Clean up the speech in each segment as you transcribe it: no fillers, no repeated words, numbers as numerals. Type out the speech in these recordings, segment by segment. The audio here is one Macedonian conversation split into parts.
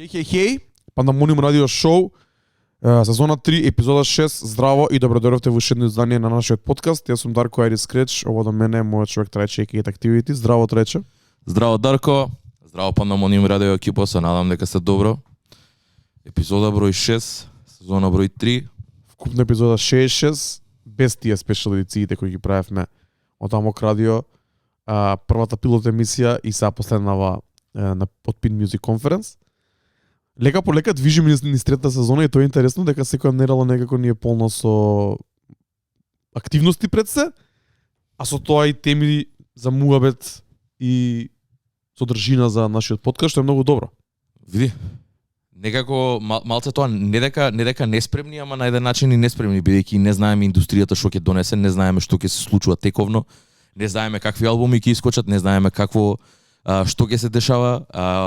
Хеј, Пандамониум радио шоу, сезона 3, епизода 6. Здраво и добродојдовте во уште едно издание на нашиот подкаст. Јас сум Дарко Айрис Креч, ово до мене е мојот човек Трајче Екиет Activity. Здраво Трајче. Здраво Дарко, здраво Пандамониум радио екипа, се надам дека сте добро. Епизода број 6, сезона број 3. Вкупна епизода 66, без тие спешал едициите кои ги правевме од Амок радио. Првата пилот емисија и сега последнава на Podpin Music Conference. Лека по лека движиме низ третата сезона и тоа е интересно дека секоја недела некако ни е полно со активности пред се, а со тоа и теми за муабет и содржина за нашиот подкаст, што е многу добро. Види, некако малце тоа не дека неспремни, ама на еден начин и неспремни, бидејќи не знаеме индустријата што ќе донесе, не знаеме што ќе се случува тековно, не знаеме какви албуми ќе искочат, не знаеме какво што ќе се дешава,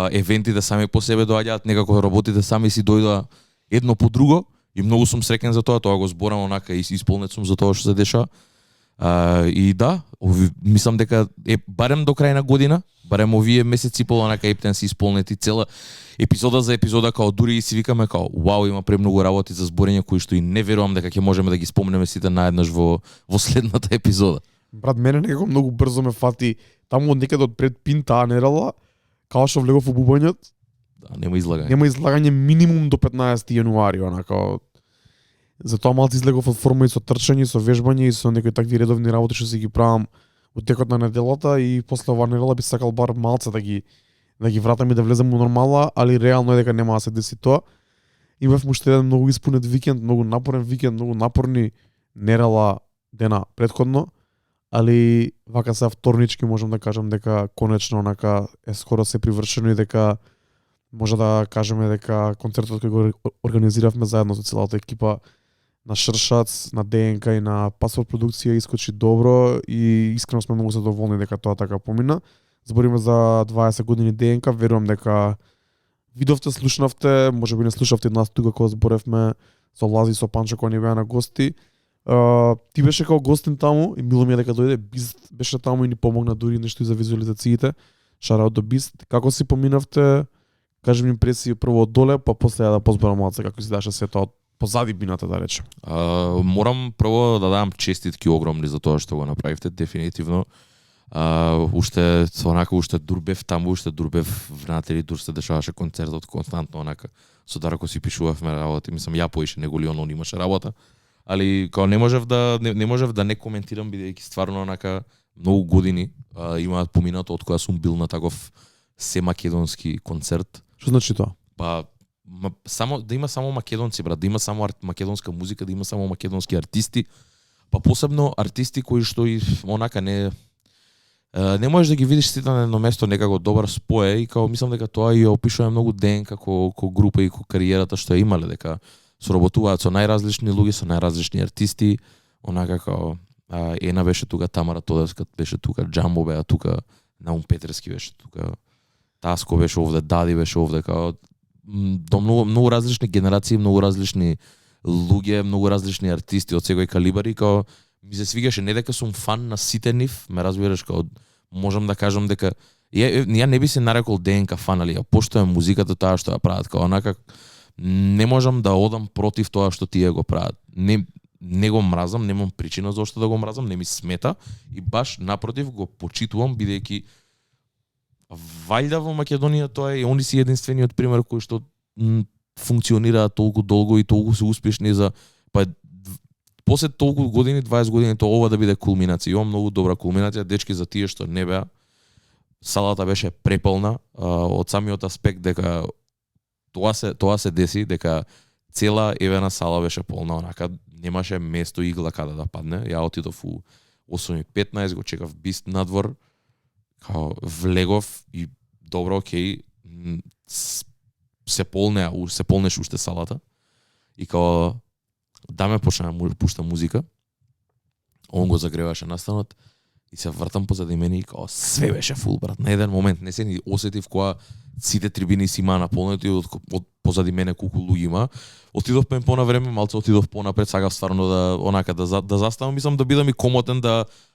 евентите сами по себе доаѓаат, некако работите сами си дојдоа едно по друго и многу сум среќен за тоа го зборам онака и исполнет сум за тоа што се дешава. И да, мислам дека е барем до крај на година, барем овие месеци пол онака ептен си исполнети цела епизода за епизода, као дури и си викаме као вау, има премногу работи за зборење кои што и не верувам дека ќе можеме да ги спомнеме сите наеднаш во следната епизода. Брат, мене некако многу брзо ме фати таму од некаде од пред Пин таа недела, као што влегов во бубањот. Да, нема излагање. Нема излагање минимум до 15 јануари, онака. Затоа малку излегов од форма и со трчање, со вежбање и со некои такви редовни работи што си ги правам во текот на неделата и после оваа недела би сакал бар малце да ги вратам и да влезам во нормала, али реално е дека нема да се деси тоа. Имав уште еден многу испунет викенд, многу напорен викенд, многу напорни недела дена претходно. Али вака се вторнички можам да кажам дека конечно онака е скоро се привршено и дека може да кажеме дека концертот кој го организиравме заедно со целата екипа на Шршац, на ДНК и на Паспорт продукција искочи добро и искрено сме многу задоволни дека тоа така помина. Збориме за 20 години ДНК, верувам дека видовте, слушнавте, можеби не слушавте нас тука кога зборевме со Лази, со Панчо кога ни беа на гости. Ти беше као гостин таму и мило ми е дека дојде. Бист беше таму и ни помогна дури нешто и за визуализациите. Шараут до Бист. Како си поминавте? Кажи ми импресии прво од доле, па после да позборам малце како си даше се тоа позади бината, да речем. Морам прво да дадам честитки огромни за тоа што го направивте, дефинитивно. Уште дурбев таму, уште дурбев внатре, дур се дешаваше концертот константно онака. Со Дарко си пишувавме работи, мислам ја поише него ли он имаше работа. Али као не можев да не коментирам бидејќи стварно онака многу години имаат поминато од кога сум бил на таков семакедонски концерт. Што значи тоа? Па само да има само македонци, брат, да има само македонска музика, да има само македонски артисти, па посебно артисти кои што и онака не можеш да ги видиш сите на едно место, некако добар спое и као мислам дека тоа и опишува многу ДНК како група и како кариерата што имале, дека соработуваат со најразлични луѓе, со најразлични артисти, онака као Ена беше тука, Тамара Тодевска беше тука, Джамбо беа тука, Наум Петерски беше тука, Таско беше овде, Дади беше овде, као до многу различни генерации, многу различни луѓе, многу различни артисти од секој калибар и као ми се свигаше, не дека сум фан на сите нив, ме разбираш, као можам да кажам дека ја не би се нарекол ДНК фан, али ја поштојам музиката таа што ја прават, као онака не можам да одам против тоа што тие го прават. Не го мразам, немам причина зошто да го мразам, не ми смета и баш напротив го почитувам бидејќи вајда во Македонија тоа е они си единствениот пример кој што функционираат толку долго и толку се успешни за после толку години, 20 години тоа ова да биде кулминација. Има многу добра кулминација, дечки за тие што не беа. Салата беше преполна од самиот аспект дека тоа се деси, дека цела евена сала беше полна, онака немаше место игла каде да падне. Ја отидов у 8:15, го чекав Бист надвор, као влегов и добро, окей, се полнеше уште салата. И као да ме почна да пушта музика, он го загреваше настанот и се вртам позади мене и као све беше фул, брат. На еден момент не се ни осетив кога сите трибини си има наполнети од позади мене колку луѓе има. Отидов по време, малце отидов понапред, сакав стварно да онака да заставам, мислам да бидам и комотен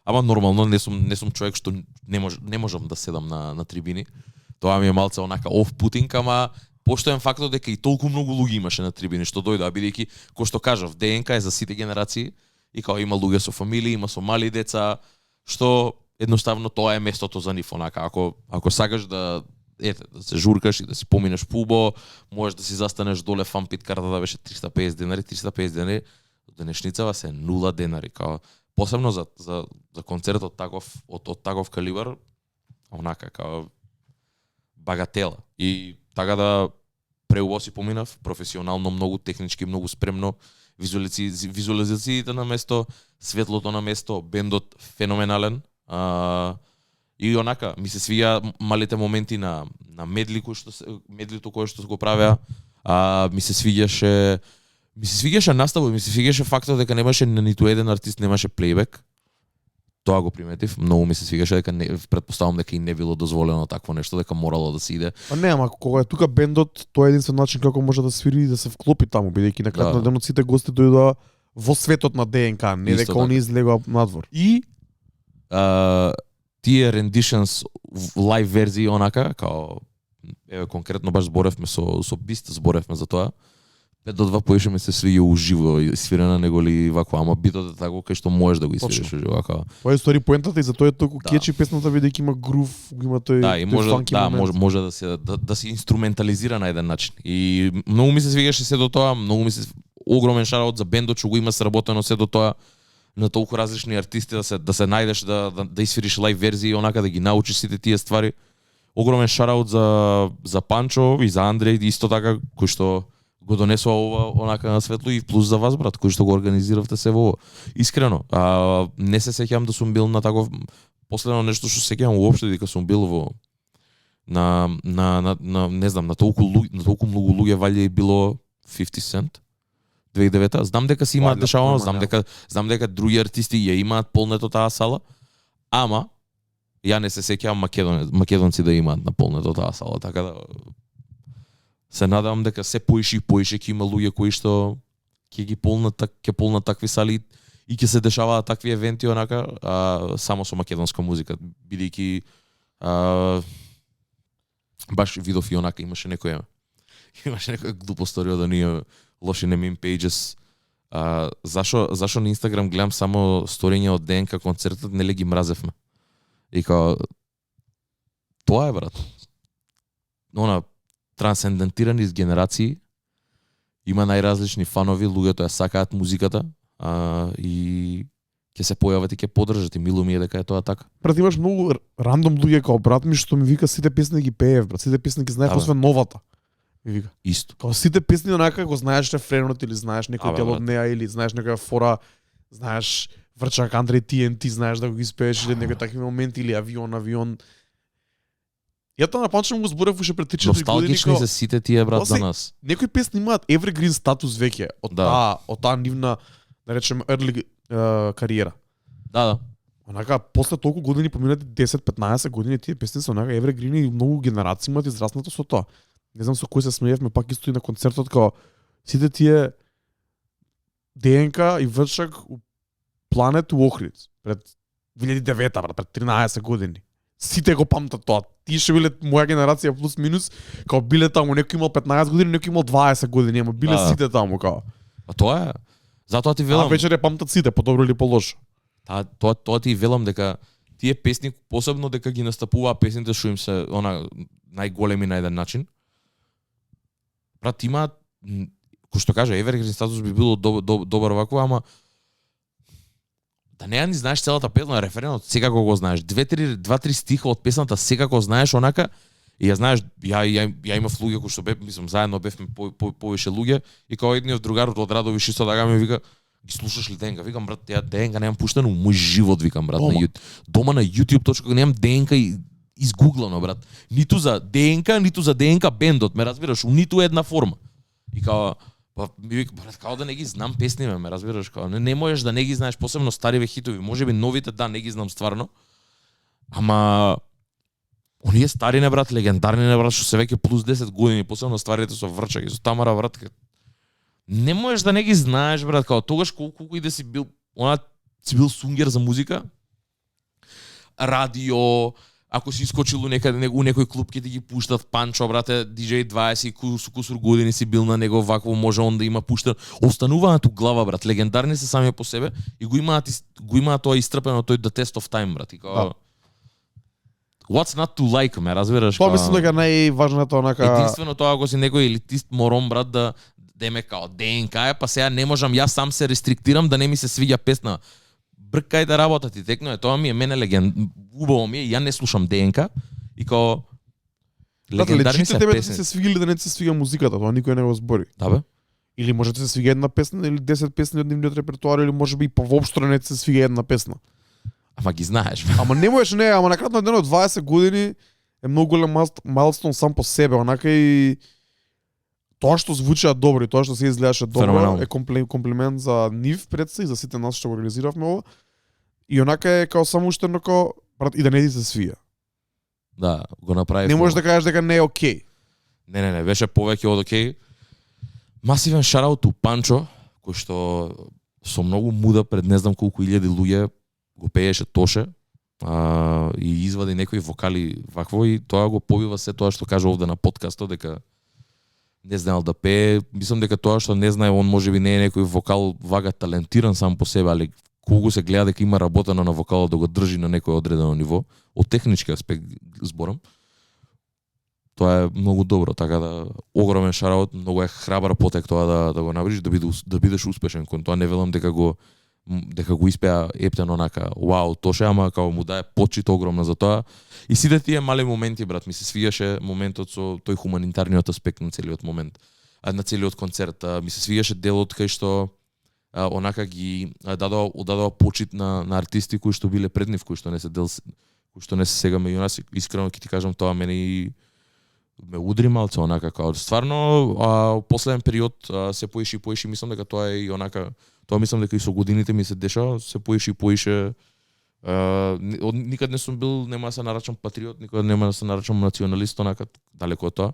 ама нормално не сум човек што не можам да седам на трибини. Тоа ми е малце онака off-putting, ама поштоен фактот дека и толку многу луѓе имаше на трибини што дојдоа, бидејќи кој што кажав, ДНК е за сите генерации и као има луѓе со фамилии, има со мали деца, што едноставно тоа е местото за нив, онака ако сакаш да се журкаш и да си поминеш пубо, можеш да си застанеш доле фанпит карта да беше 350 денари, 350 денари денешницава се 0 денари, као посебно за концерт од таков калибар, онака као багатела. И така да преубаво си поминав, професионално, многу технички, многу спремно, визуализациите на место, светлото на место, бендот феноменален. И онака ми се свија малите моменти на медлито кое што го правеа. Ми се свиѓаше наставот, ми се свиѓаше фактот дека немаше ниту еден артист немаше плейбек. Тоа го приметив, многу ми се свигаше дека претпоставам дека и не било дозволено такво нешто, дека морало да се иде. Па не, ама кога е тука бендот, тоа е единствен начин како може да свири и да се вклопи таму, бидејќи на крајот на денот сите гости дојдоа во светот на ДНК, не дека они излегоа надвор. И тие renditions лайв верзии онака, као еве конкретно баш зборевме со Бист, зборевме за тоа. 5 до 2 поише ми се свиѓа уживо и свирена него ли вако, ама битот е тако кај што можеш да го свириш уживо вака. Тоа е стори поентата и затоа е толку кечи песната бидејќи има грув, има тој и може да се инструментализира на еден начин. И многу ми се свиѓаше се до тоа, многу ми се огромен шараут за бендот што го има сработено се до тоа на толку различни артисти да се најдеш да isвириш лайв верзии онака да ги научиш сите тие ствари. Огромен шараут за Панчо и за Андреј исто така кој што го донесува ова онака на светло и плюс за вас брат кој што го организиравте се во. Искрено, не се сеќавам да сум бил на таков последно нешто што се сеќавам уопште дека сум бил во на не знам на толку многу луѓе валја и било 50 Cent 2009. Знам дека си имаат дешавано, знам дека други артисти ја имаат полнето таа сала, ама ја не се сеќавам македонци да имаат на полнето таа сала, така да се надевам дека се поише и поише ќе има луѓе кои што ќе полнат такви сали и ќе се дешаваат такви евенти онака, само со македонска музика, бидејќи баш видов и онака имаше некоја глупа сторија од оние лоши мем pages. Зашо на Инстаграм гледам само сториња од ДНК концертот, нели ги мразевме. И као тоа е брат. Она трансцендентирани из генерации, има најразлични фанови, луѓето ја сакаат музиката, и ќе се појават и ќе поддржат и мило ми е дека е тоа така. Брат, имаш многу рандом луѓе као брат ми што ми вика сите песни ги пеев, брат, сите песни ги знаев освен новата. Ми вика. Исто. Као сите песни онака го знаеш рефренот или знаеш некој дел од неа или знаеш некоја фора, знаеш Врчак Андреј TNT, знаеш да го испееш или некои такви моменти или авион. Ја тоа на Панчо го зборев уште пред 3-4 години. Носталгични се сите тие брат за нас. Некои песни имаат evergreen статус веќе од таа нивна, да речеме, early кариера. Да. Онака после толку години поминати 10-15 години тие песни се онака evergreen и многу генерации имаат израснато со тоа. Не знам со кој се смеевме пак исто и на концертот као сите тие ДНК и Врчак Планет у Охрид пред 2009 брат, пред 13 години. Сите го памтат тоа. Тие што биле моја генерација плюс минус, као биле таму, некој имал 15 години, некој имал 20 години, ама биле сите таму као. А тоа е. Затоа ти велам. А вечер ја памтат сите, подобро или полошо. Тоа ти велам дека тие песни посебно дека ги настапуваа песните што им се она најголеми на еден начин. Брат, имаат кој што кажа evergreen статус би било добар вакво, ама да не ни знаеш целата песна, референот секако го знаеш. 2-3 стиха од песната секако знаеш онака и ја знаеш, ја имав луѓе кои што мислам заедно бевме повише луѓе и као едниот другар од Радовиш исто така ми вика ги слушаш ли ДНК? Викам брат, ја ДНК немам пуштено мој живот, викам брат, дома на YouTube. Немам ДНК изгуглано брат. Ниту за ДНК бендот, ме разбираш, у ниту една форма. И као ми вика, брат, као да не ги знам песниме, ме разбираш, као не можеш да не ги знаеш, посебно стариве хитови, можеби новите не ги знам стварно. Ама оние стари не брат, легендарни не брат, што се веќе плюс 10 години, посебно старите со Врчак и со Тамара брат, не можеш да не ги знаеш брат, као тогаш колку и да си бил, си бил сунгер за музика, радио, ако си искочил у некаде у некој клуб ќе ти ги пуштат Панчо, брате, DJ 20 кусур години си бил на него, вакво може он да има пуштен. Остануваат у глава, брат. Легендарни се сами по себе и го имаат тоа истрпено тој The Test of Time, брат. И као What's not to like, ме разбираш? Тоа мислам дека најважното онака единствено тоа ако си некој елитист мором, брат, да деме као ДНК па сега не можам јас сам се рестриктирам да не ми се свиѓа песна. Бркај да работат и текно е, тоа ми е мене убаво ми е, ја не слушам ДНК и као легендарни се тебе песни. се свига или да не се свига музиката, тоа никој не го збори. Да бе? Или може да се свига една песна или 10 песни од нивниот репертоар или можеби и повопшто не се свига една песна. Ама ги знаеш. Ама не можеш, не, ама на кратно ден од 20 години е многу голем майлстон сам по себе, онака и тоа што звучи добро и тоа што се изгледаше добро Феноменално. е комплимент за нив пред се и за сите нас што го реализиравме ова. И онака е као само уште едно брат и да не ти се свија. Да, го направи. Не можеш да кажеш дека не е окей. Не, беше повеќе од окей. Масивен шараут у Панчо, кој што со многу муда пред не знам колку илјади луѓе го пееше Тоше, и извади некои вокали вакво и тоа го побива се тоа што кажа овде на подкастот дека не знаел да пее. Мислам дека тоа што не знае он можеби не е некој вокал вага талентиран сам по себе, али колку се гледа дека има работено на вокалот да го држи на некој одредено ниво, од технички аспект зборам. Тоа е многу добро, така да огромен шараут, многу е храбар потек тоа да го направиш, да бидеш успешен кон тоа. Не велам дека го испеа ептен онака, вау, Тоше, ама као му дае почит огромна за тоа. И сите тие мали моменти, брат, ми се свиеше моментот со тој хуманитарниот аспект на целиот момент, на целиот концерт. Ми се свиеше делот кај што онака ги дадоа почит на артисти кои што биле пред нив, кои што не се сега меѓу нас. Искрено ќе ти кажам, тоа мене и ме удри малце онака као стварно последен период се поише, мислам дека тоа е и онака, тоа мислам дека и со годините ми се дешава, се поише никад не сум бил, нема да се нарачам патриот, никад нема да се нарачам националист, онака далеко од тоа.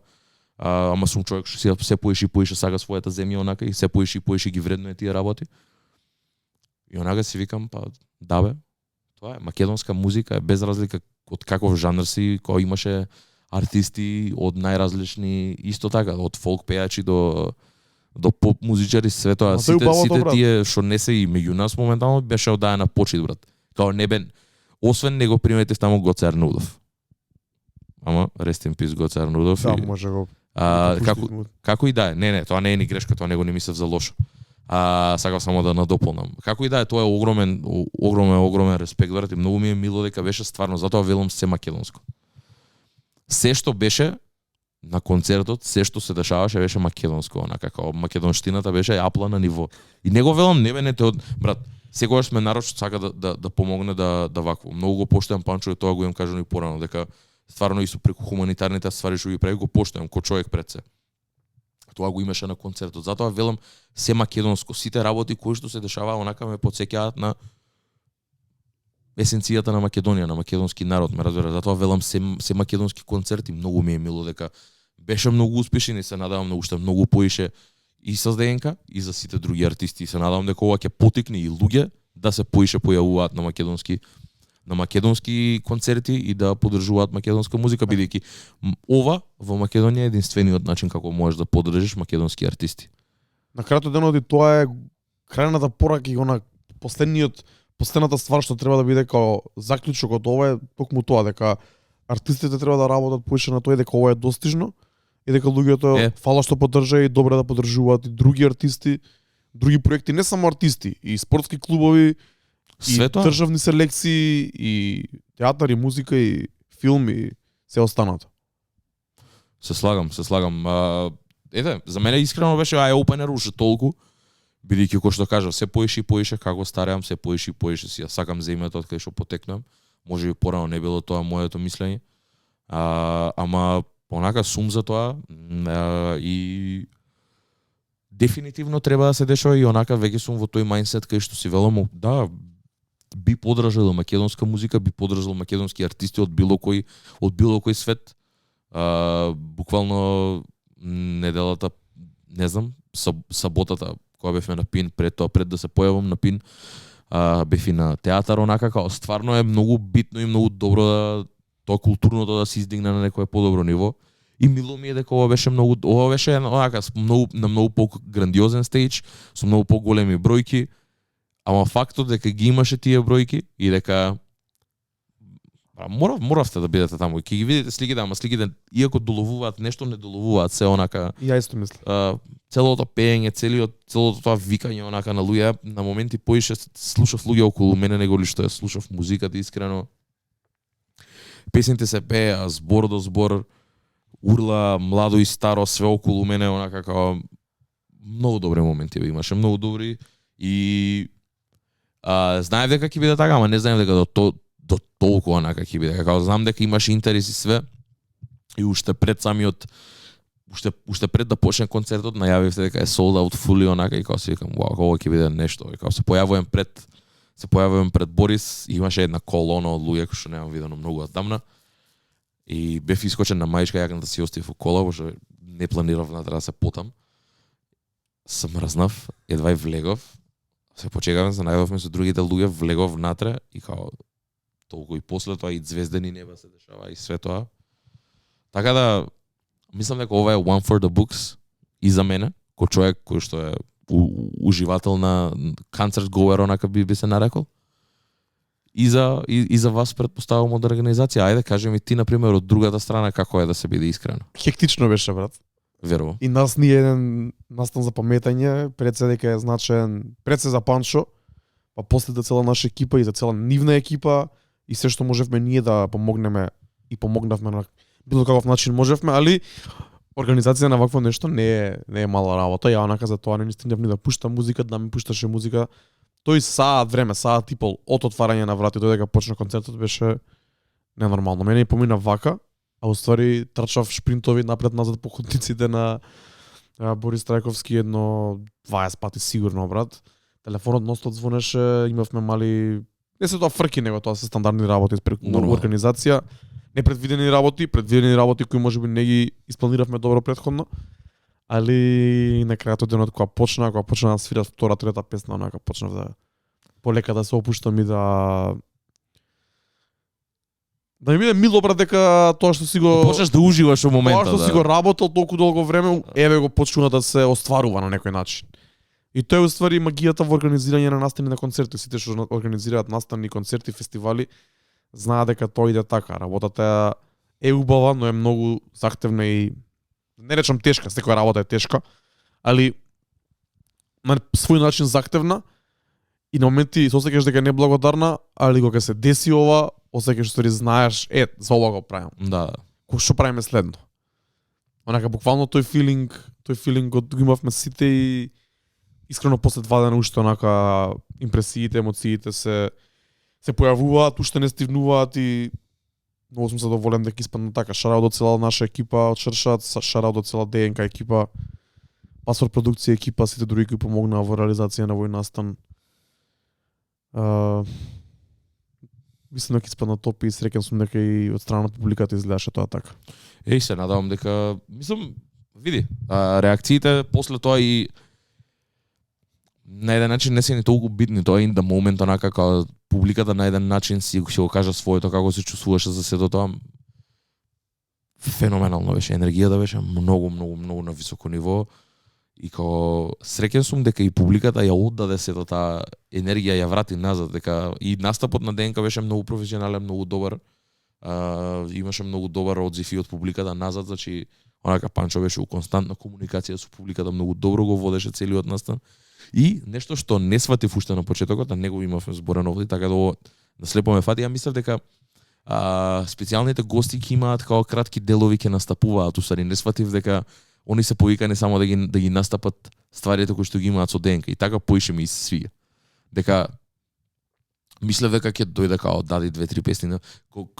Ама сум човек што се поише сага својата земја онака и се поише ги вреднува тие работи. И онака си викам, па да бе, тоа е македонска музика, е без разлика од каков жанр си, кој имаше артисти од најразлични, исто така, од фолк пејачи до поп музичари, све тоа, сите тие што не се и меѓу нас моментално беше оддаена почит, брат. Као не бе, освен него приметив таму Гоце Арнудов. Ама rest in peace Гоце Арнудов. Да, може го. Како и да е, не, тоа не е ни грешка, тоа него не мислев за лошо. Сакам само да надополнам. Како и да е, тоа е огромен респект, брат, и многу ми е мило дека беше стварно, затоа велам се македонско. Се што беше на концертот, се што се дешаваше беше македонско, онака како македонштината беше апла на ниво. И него велам не бенете од брат, секогаш сме народ што сака да помогне да вакво. Многу го поштувам Панчо и тоа го имам кажано и порано дека стварно и со преку хуманитарните ствари што ги прави го поштувам ко човек пред се. Тоа го имаше на концертот. Затоа велам се македонско. Сите работи кои што се дешаваа онака ме потсеќаат на есенцијата на Македонија, на македонски народ, ме разбира. Затоа велам се македонски концерти, многу ми е мило дека беше многу успешен и се надевам на уште многу поише и со ДНК и за сите други артисти. И се надевам дека ова ќе потикне и луѓе да се поише појавуваат на македонски концерти и да поддржуваат македонска музика, бидејќи ова во Македонија е единствениот начин како можеш да поддржиш македонски артисти. На крајот денот и тоа е крајната порака и последната ствар што треба да биде како заклучок од ова е токму тоа дека артистите треба да работат поише на тоа дека ова е достижно и дека луѓето фала што поддржаа и добре да поддржуваат и други артисти, други проекти, не само артисти, и спортски клубови, и државни селекции, и театар, и музика, и филм, и се останато. Се слагам. Ете, за мене искрено беше eye-opener уште толку, бидејќи кој што кажав, се поише како стареам, се поише си ја сакам земјата од кај што потекнам. Може би порано не било тоа моето мислење. Ама онака сум за тоа и дефинитивно треба да се дешава и онака веќе сум во тој мајндсет кај што си велам, да, би поддржал македонска музика, би поддржал македонски артисти од било кој свет. Буквално неделата, не знам, саботата кога бевме на Пин, пред да се појавам на Пин, бев и на театар, онака као стварно е многу битно и многу добро тоа културното да се издигне на некое подобро ниво. И мило ми е дека ова беше онака на многу по-грандиозен стејдж, со многу поголеми бројки, ама фактот дека ги имаше тие бројки и дека моравте да бидете таму. Ќе ги видите сликите, ама сликите иако доловуваат нешто, не доловуваат се онака. Ја исто мислам. Целото пеење, целото тоа викање онака на луѓе, на моменти поише слушав луѓе околу мене него ли што ја слушав музиката искрено. Песните се пееа збор до збор, урла младо и старо све околу мене онака како многу добри моменти имаше, многу добри и знаев дека ќе биде така, ама не знаев дека до толку онака ќе биде. Како знам дека имаше интерес и све и уште пред самиот уште пред да почне концертот најавивте дека е sold out fully онака и како си викам вау, ова ќе биде нешто. И како се појавувам пред Борис, имаше една колона од луѓе кои што немам видено многу одамна. И бев искочен на мајчка јакната си оставив во кола, пошто не планирав натре да се потам. Се мрзнав, едва и влегов. Се почекавме, се најавивме со другите луѓе, влегов внатре и као толку и после тоа и звездени неба се дешава и све тоа. Така да мислам дека ова е one for the books и за мене, кој човек кој што е уживател на концерт гоер онака би се нарекол. И за вас претпоставувам од организација. Ајде кажи ми ти на пример од другата страна како е да се биде искрено. Хектично беше, брат. Верувам. И нас ни еден настан за паметање, пред се дека е значен, пред се за Панчо, па после да цела наша екипа и за цела нивна екипа и се што можевме ние да помогнеме и помогнавме на било каков начин можевме, али организација на вакво нешто не е мала работа. Ја онака за тоа не стигнав ни да пуштам музика, да ми пушташе музика. Тој саат време, саат и пол од отварање на врати додека почна концертот беше ненормално. Мене и помина вака, а уствари трчав шпринтови напред-назад по ходниците на Борис Трајковски едно 20 пати сигурно, брат. Телефонот ностот звонеше, имавме мали... Не се тоа фрки, него тоа се стандардни работи преку организација. Непредвидени работи кои можеби не ги испланиравме добро претходно. Али на крајот денот кога почна да свират втора, трета песна, онака почнав да полека да се опуштам и да ми биде мило, брат, дека тоа што си го почнеш да уживаш во моментот. Тоа што си го работел толку долго време, еве го почнува да се остварува на некој начин. И тоа е уствари магијата во организирање на настани на концерти. Сите што организираат настани, концерти, фестивали, знаат дека тоа иде така. Работата е убава, но е многу захтевна и не речам тешка, секоја работа е тешка, али на свој начин захтевна и на моменти се осеќаш дека не е благодарна, али кога се деси ова, осеќаш што знаеш, за ова го правам. Да. Кој што правиме следно. Онака буквално тој филинг го имавме сите и искрено после 2 дена уште онака импресиите, емоциите се појавуваат, уште не стивнуваат и многу сум задоволен дека испадна така. Шараут до цела наша екипа од Шршат, шараут до цела ДНК екипа, Пасор продукција екипа, сите други кои помогнаа во реализација на овој настан. Мислам дека испадна топ и среќен сум дека и од страна на публиката изгледаше тоа така. Се надевам дека мислам види, реакциите после тоа и на еден начин не се ни толку битни, тоа е in the moment, онака како публиката на еден начин си го кажа своето, како се чувствуваше за сето тоа. Феноменално беше, енергијата беше многу на високо ниво и како среќен сум дека и публиката ја оддаде сето таа енергија, ја врати назад, дека и настапот на ДНК беше многу професионален, многу добар. Имаше многу добар одзив и од публиката назад, значи онака Панчо беше у константна комуникација со публиката, многу добро го водеше целиот настан. И нешто што не сватив уште на почетокот, а него имавме зборено овде, така да слепо ме фати, ја мислев дека специјалните гости ќе имаат како кратки делови ќе настапуваат, усари не сватив дека они се повикани само да ги настапат стварите кои што ги имаат со ДНК и така поише ми се свија. Дека мислев дека ќе дојде као дади 2-3 песни.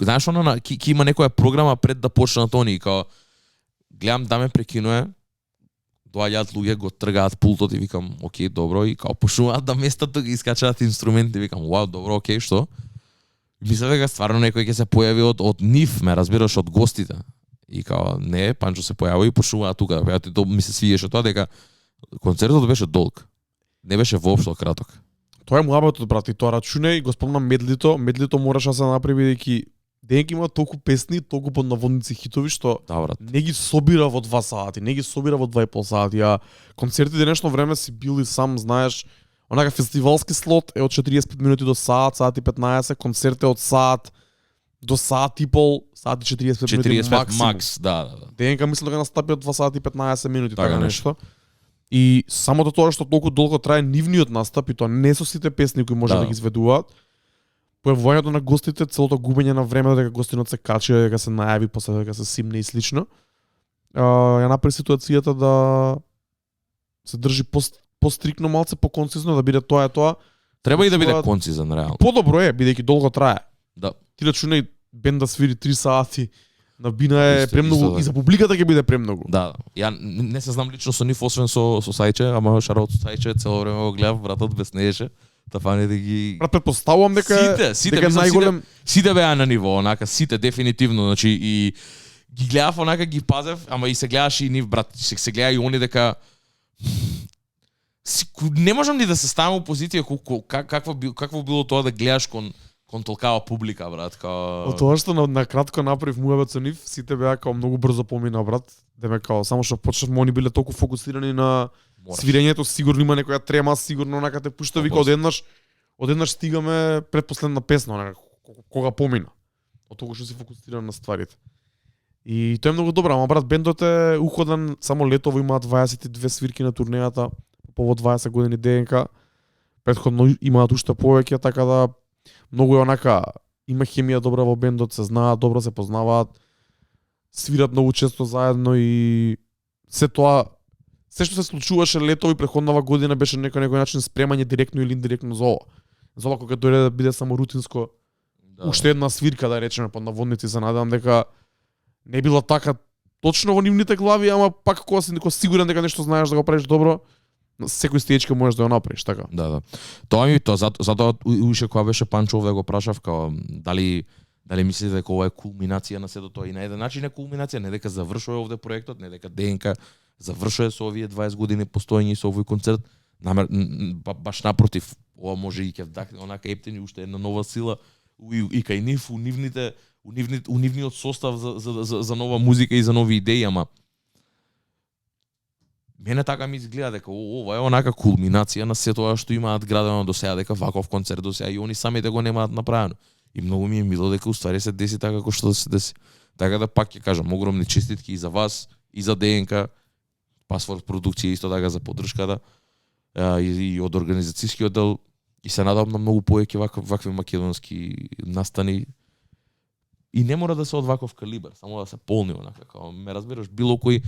Знаеш она ќе има некоја програма пред да почнат они, као гледам да ме прекинуе, доаѓаат луѓе, го тргаат пултот и викам, окей, добро, и као почнуваат да местат да ги искачаат инструменти, викам, вау, добро, окей, што? Мислев дека стварно некој ќе се појави од нив, ме разбираш, од гостите. И као, не, Панчо се појави и почнуваат тука. Ја тоа ми се свиеше тоа дека концертот беше долг. Не беше воопшто краток. Тоа е муабетот, брат, и тоа рачуне и го спомнам медлито. Медлито мораше да се направи бидејќи Денек има толку песни, толку под наводници хитови што Да, брат. не ги собира во 2 сати, не ги собира во 2,5 сати, а концерти денешно време си били сам, знаеш, онака фестивалски слот е од 45 минути до сат, сат и 15, концерт е од сат до сат и пол, сат и 45 минути 45 максимум. макс, да. Денека мислам дека настапи од 2 сати и 15 минути, Така така нешто. И самото тоа што толку долго трае нивниот настап, и тоа не со сите песни кои може да ги изведуваат, појавувањето на гостите, целото губење на време дека гостинот се качи, дека се најави, после дека се симне и слично, ја направи ситуацијата да се држи пострикно малце, поконцизно, да биде тоа е тоа. Треба и да биде концизен, реално. Подобро е, бидејќи долго трае. Да. Ти рачунај бенд да свири 3 сати, на бина е Исто, премногу, да. и за публиката ќе биде премногу. Да, ја не се знам лично со нив, освен со Сајче, ама шараот со Сајче цело време го гледав, братот безнееше, тафани да ги... Брат, предпоставувам дека сите, дека мислам, најголем... сите беа на ниво, онака, сите, дефинитивно, значи, и ги гледав, онака, ги пазев, ама и се гледаше и нив, брат, се гледа и они дека... Не можам ни да се ставам во позиција какво било тоа да гледаш кон толкава публика, брат, као... Од тоа што на кратко направив муавет со нив, сите беа као многу брзо помина, брат. Деме као само што почнавме, они биле толку фокусирани на свирењето, сигурно има некоја трема, сигурно онака те пушта, вика одеднаш стигаме предпоследна песна, онака кога помина. Од тоа што си фокусиран на стварите. И тоа е многу добро, ама брат, бендот е уходен, само летово имаат 22 свирки на турнејата, по повод 20 години ДНК. Претходно имаат уште повеќе, така да многу е онака, има хемија добра во бендот, се знаат, добро се познаваат, свират многу често заедно и се тоа, се што се случуваше летово и претходнава година беше некој начин спремање директно или индиректно за ова. За ова кога дојде да биде само рутинско, Да. уште една свирка да речеме под наводници, се надевам дека не била така точно во нивните глави, ама пак кога си сигурен дека нешто знаеш да го правиш добро, секој стечка можеш да го направиш, така. Да. Тоа ми затоа уште кога беше Панчо овде го прашав као дали мислите дека ова е кулминација на сето тоа, и на еден начин е кулминација, не дека завршува овде проектот, не дека ДНК завршува со овие 20 години постоење со овој концерт, баш напротив, ова може и ќе вдахне онака ептени уште една нова сила и кај нив, у нивниот состав за нова музика и за нови идеи, ама мене така ми изгледа дека ова е онака кулминација на сето тоа што имаат градено до сега, дека ваков концерт до сега и они самите го немаат направено. И многу ми е мило дека уствари се деси така како што се деси. Така да пак ќе кажам, огромни честитки и за вас, и за ДНК, Пасворд продукција исто така за поддршката, и од организацијскиот дел, и се надевам на многу повеќе вакви македонски настани. И не мора да се од ваков калибар, само да се полни онака, како ме разбираш, било кој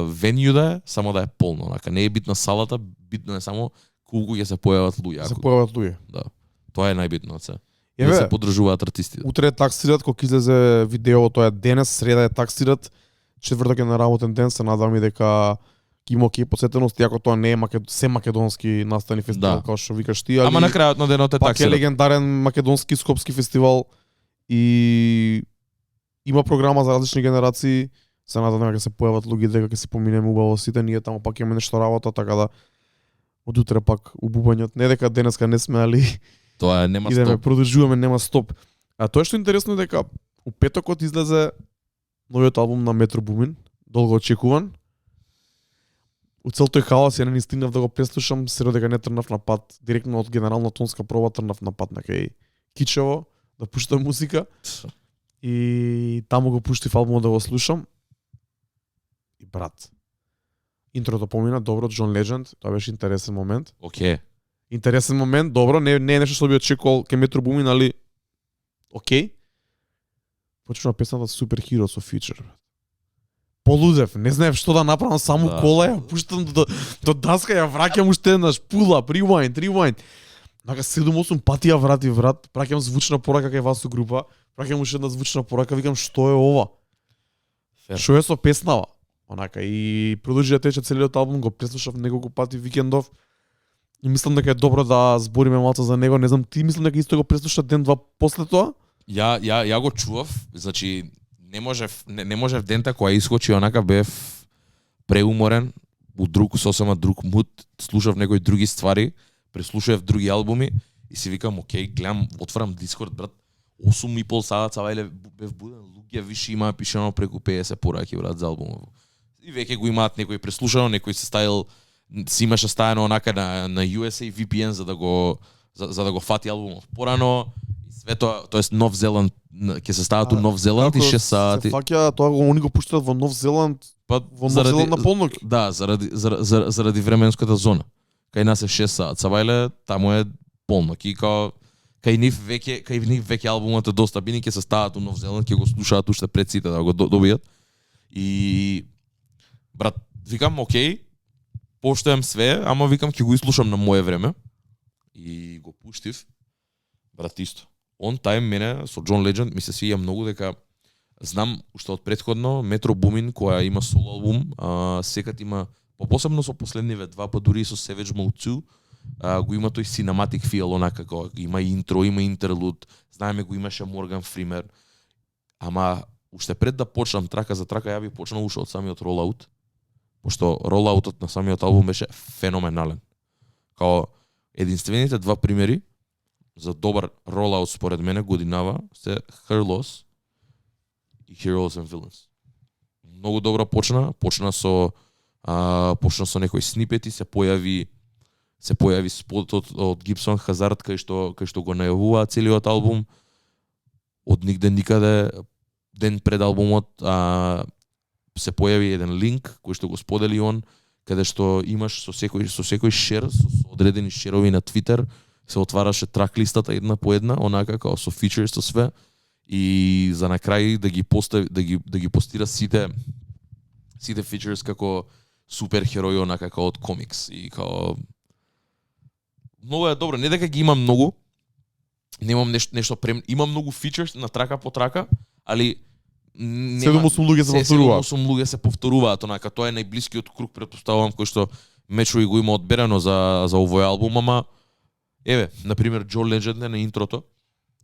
венју да е, само да е полно, онака. Не е битна салата, битно е само колку ќе се појават луѓе. Се појават луѓе. Да. Тоа е најбитно од се. Еве, Да се поддржуваат артистите. Утре е таксират, кога излезе видео, тоа е денес, среда е таксират, четврток е на работен ден, се надам и дека ќе има окей посетеност, иако тоа не е се македонски настани фестивал, Да. како што викаш ти, али Ама на крајот на денот е пак е таксират. легендарен македонски скопски фестивал и има програма за различни генерации. Се надам дека се појават луѓе, дека ќе се поминеме убаво сите, ние таму пак имаме нешто работа, така да од утре пак убувањето, не дека денеска не сме, али Тоа нема идеме, стоп. продолжуваме, нема стоп. А тоа што е интересно е дека у петокот излезе новиот албум на Метро Бумин, долго очекуван. У цел тој хаос ја не стигнав да го преслушам, се дека не трнав на пат, директно од генерална тонска проба трнав на пат некај Кичево да пуштам музика и таму го пуштив албумот да го слушам. И брат, интрото помина добро, Джон Ледженд, тоа беше интересен момент. Океј. Интересен момент, добро, не е нешто што би очекувал ке Метро Бумин, али окей. Почнува песната Супер Хиро со Future. Полудев, не знаев што да направам, само Да. кола ја пуштам до даска, ја враќам уште еднаш, pull up, rewind. Нака 7-8 пати ја врат, праќам звучна порака кај вас со група, праќам уште една звучна порака, викам што е ова? Фер. Што е со песнава? Онака и продолжи да тече целиот албум, го преслушав неколку пати викендов. И мислам дека е добро да збориме малку за него, не знам, ти мислам дека исто го преслуша ден-два после тоа? Ја го чував, значи не можев дента која искочи, онака бев преуморен, у сосема друг муд, слушав некои други ствари, преслушав други албуми и си викам, окей, гледам, отварам Дискорд, брат, 8,5 сата, цавајле бев буден, луѓе више имаа пишано преку 50 пораки брат за албумов. И веќе го имаат некој преслушано, некој се ставил, си имаше ставено онака на USA VPN за да го фати албумов. Порано и све тоа, тоест Нов Зеланд, ќе се стават у Нов Зеланд и 6 сати. Се фаќа тоа они го пуштаат во Нов Зеланд, Па во Нов Зеланд на полноќ. Да, заради временската зона. Кај нас е 6 сат. Сабајле таму е полноќ и кај нив веќе албумот е доста бини, ќе се стават у Нов Зеланд, ќе го слушаат уште пред сите да го добијат. И брат, викам окей, поштојам све, ама викам ќе го изслушам на мое време. И го пуштив. Брат исто. Он тајм мене со John Legend ми се свиѓа многу дека знам уште од претходно Metro Boomin која има соло албум, секад има посебно со последниве два, па дури и со Savage Mode 2, го има тој cinematic feel, онака како има интро, има интерлуд, знаеме го имаше Morgan Freeman. Ама уште пред да почнам трака за трака, ја би почнал уште од самиот rollout, пошто rolloutот на самиот албум беше феноменален. Као единствените два примери за добар rollout според мене годинава се Her Loss и Heroes and Villains. Многу добро почна со некои снипети, се појави спотот од Gibson Hazard кај што го најавува целиот албум. Од нигде никаде ден пред албумот се појави еден линк кој што го сподели он, каде што имаш со секој шер, со одредени шерови на Twitter, се отвараше трак листата една по една, онака како со features со све, и за на крај да ги постира сите features како суперхерои, онака како од комикс, и како многу е добро, не дека ги имам многу, немам нешто имам многу features на трака по трака, али 7-8 луѓе се повторуваат. 7-8 луѓе се повторуваат, онака тоа е најблискиот круг, претпоставувам, кој што Мечови го има одберено за овој албум, ама еве, на пример John Legend на интрото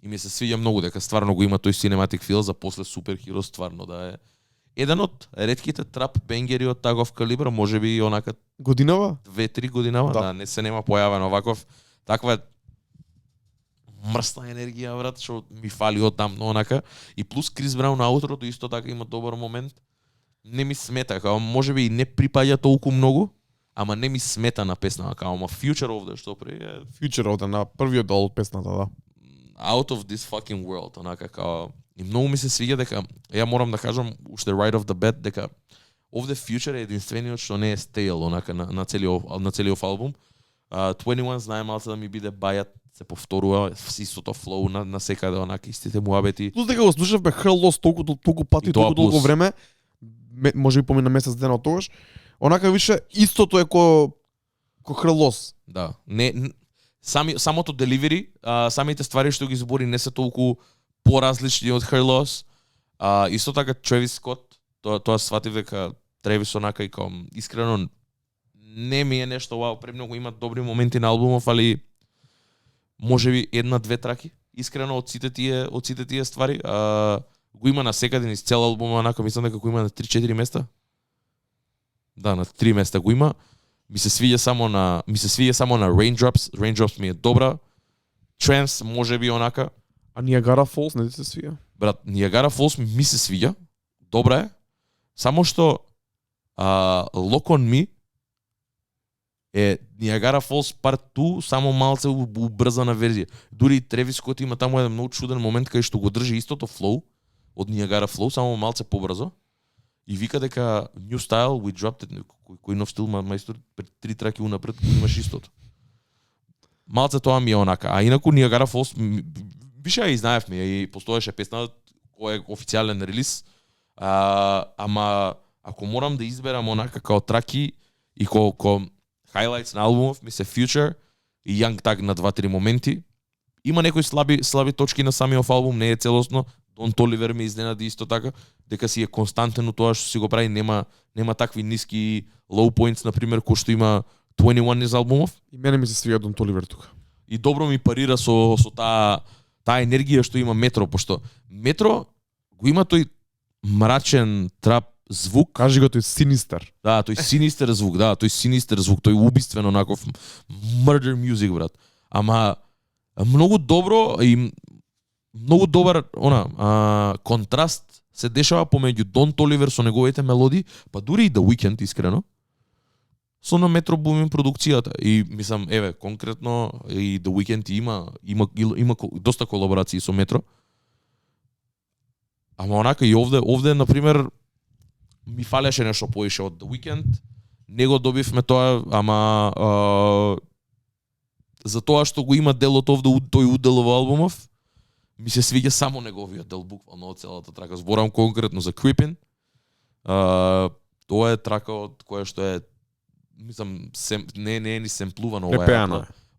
и ми се свиѓа многу дека стварно го има тој cinematic feel за после суперхеро, стварно да е еден од ретките трап бенгери од таков калибар, можеби онака Годинава? 2-3 годинава, Да. да, не се нема појавено ваков таква мрсна енергија, брат, што ми фали од таму онака. И плюс Крис Браун на аутрото исто така има добар момент. Не ми смета, као можеби и не припаѓа толку многу, ама не ми смета на песната, као ама Future of the што пре е Future овде на првиот дел од песната, да. Out of this fucking world, онака као и многу ми се свиѓа дека ја морам да кажам уште right off the bat дека овде Future е единствениот што не е stale онака на целиот албум. 21 знае малце да ми биде бајат, се повторува истото флоу на секаде, онака истите муабети. Плюс дека го слушавме Her Loss толку пати, И тоа толку долго плюс. време, може би помина месец дена од тогаш, онака више истото е ко Her Loss. Да, самото деливери, самите ствари што ги збори не се толку поразлични од Her Loss. Исто така Travis Scott, тоа сватив дека Travis онака и као искрено не ми е нешто вау, премногу има добри моменти на албумов, али можеби една-две траки. Искрено од сите тие ствари, го има на секаде низ цел албум, онака мислам дека го има на 3-4 места. Да, на 3 места го има. Ми се свиѓа само на Raindrops. Raindrops ми е добра. Trance можеби онака. А Niagara Falls не ти се свија? Брат, Niagara Falls ми се свиѓа. Добра е. Само што Lock on Me е Niagara Falls Part 2, само малце убрзана верзија. Дури Travis Scott има таму еден многу чуден момент кај што го држи истото флоу од Niagara Flow, само малце побрзо. И вика дека New Style, we dropped it, кој нов стил, мајстор, пред 3 траки унапред имаш истото. Малце тоа ми е онака. А инаку Niagara Falls, више ја и знаевме, и постоеше песна кој е официјален релиз. Ама ако морам да изберам онака као траки и ко highlights на албумов, ми се Future и Young Thug на 2-3 моменти. Има некои слаби точки на самиот албум, не е целосно. Don Toliver ме изненади исто така, дека си е константен тоа што си го прави, нема такви ниски low points, на пример, кој што има 21 низ албумов. И мене ми се свија Don Toliver тука. И добро ми парира со таа енергија што има Метро, пошто Метро го има тој мрачен трап звук. Кажи го тој Sinister. Да, тој синистер звук, тој убиствен онаков murder music, брат. Ама многу добро и многу добар контраст се дешава помеѓу Дон Толивер со неговите мелодии, па дури и The Weeknd искрено. Со на Metro Boomin продукцијата и мислам еве конкретно и The Weeknd има доста колаборации со Metro. Ама онака и овде на пример ми фалеше нешто поише од The Weeknd. Него добивме тоа, ама за тоа што го има делот овде тој удел во албумов, ми се свиѓа само неговиот дел буквално од целата трака. Зборам конкретно за Creepin. Тоа е трака од која што е мислам не е ни семплувано,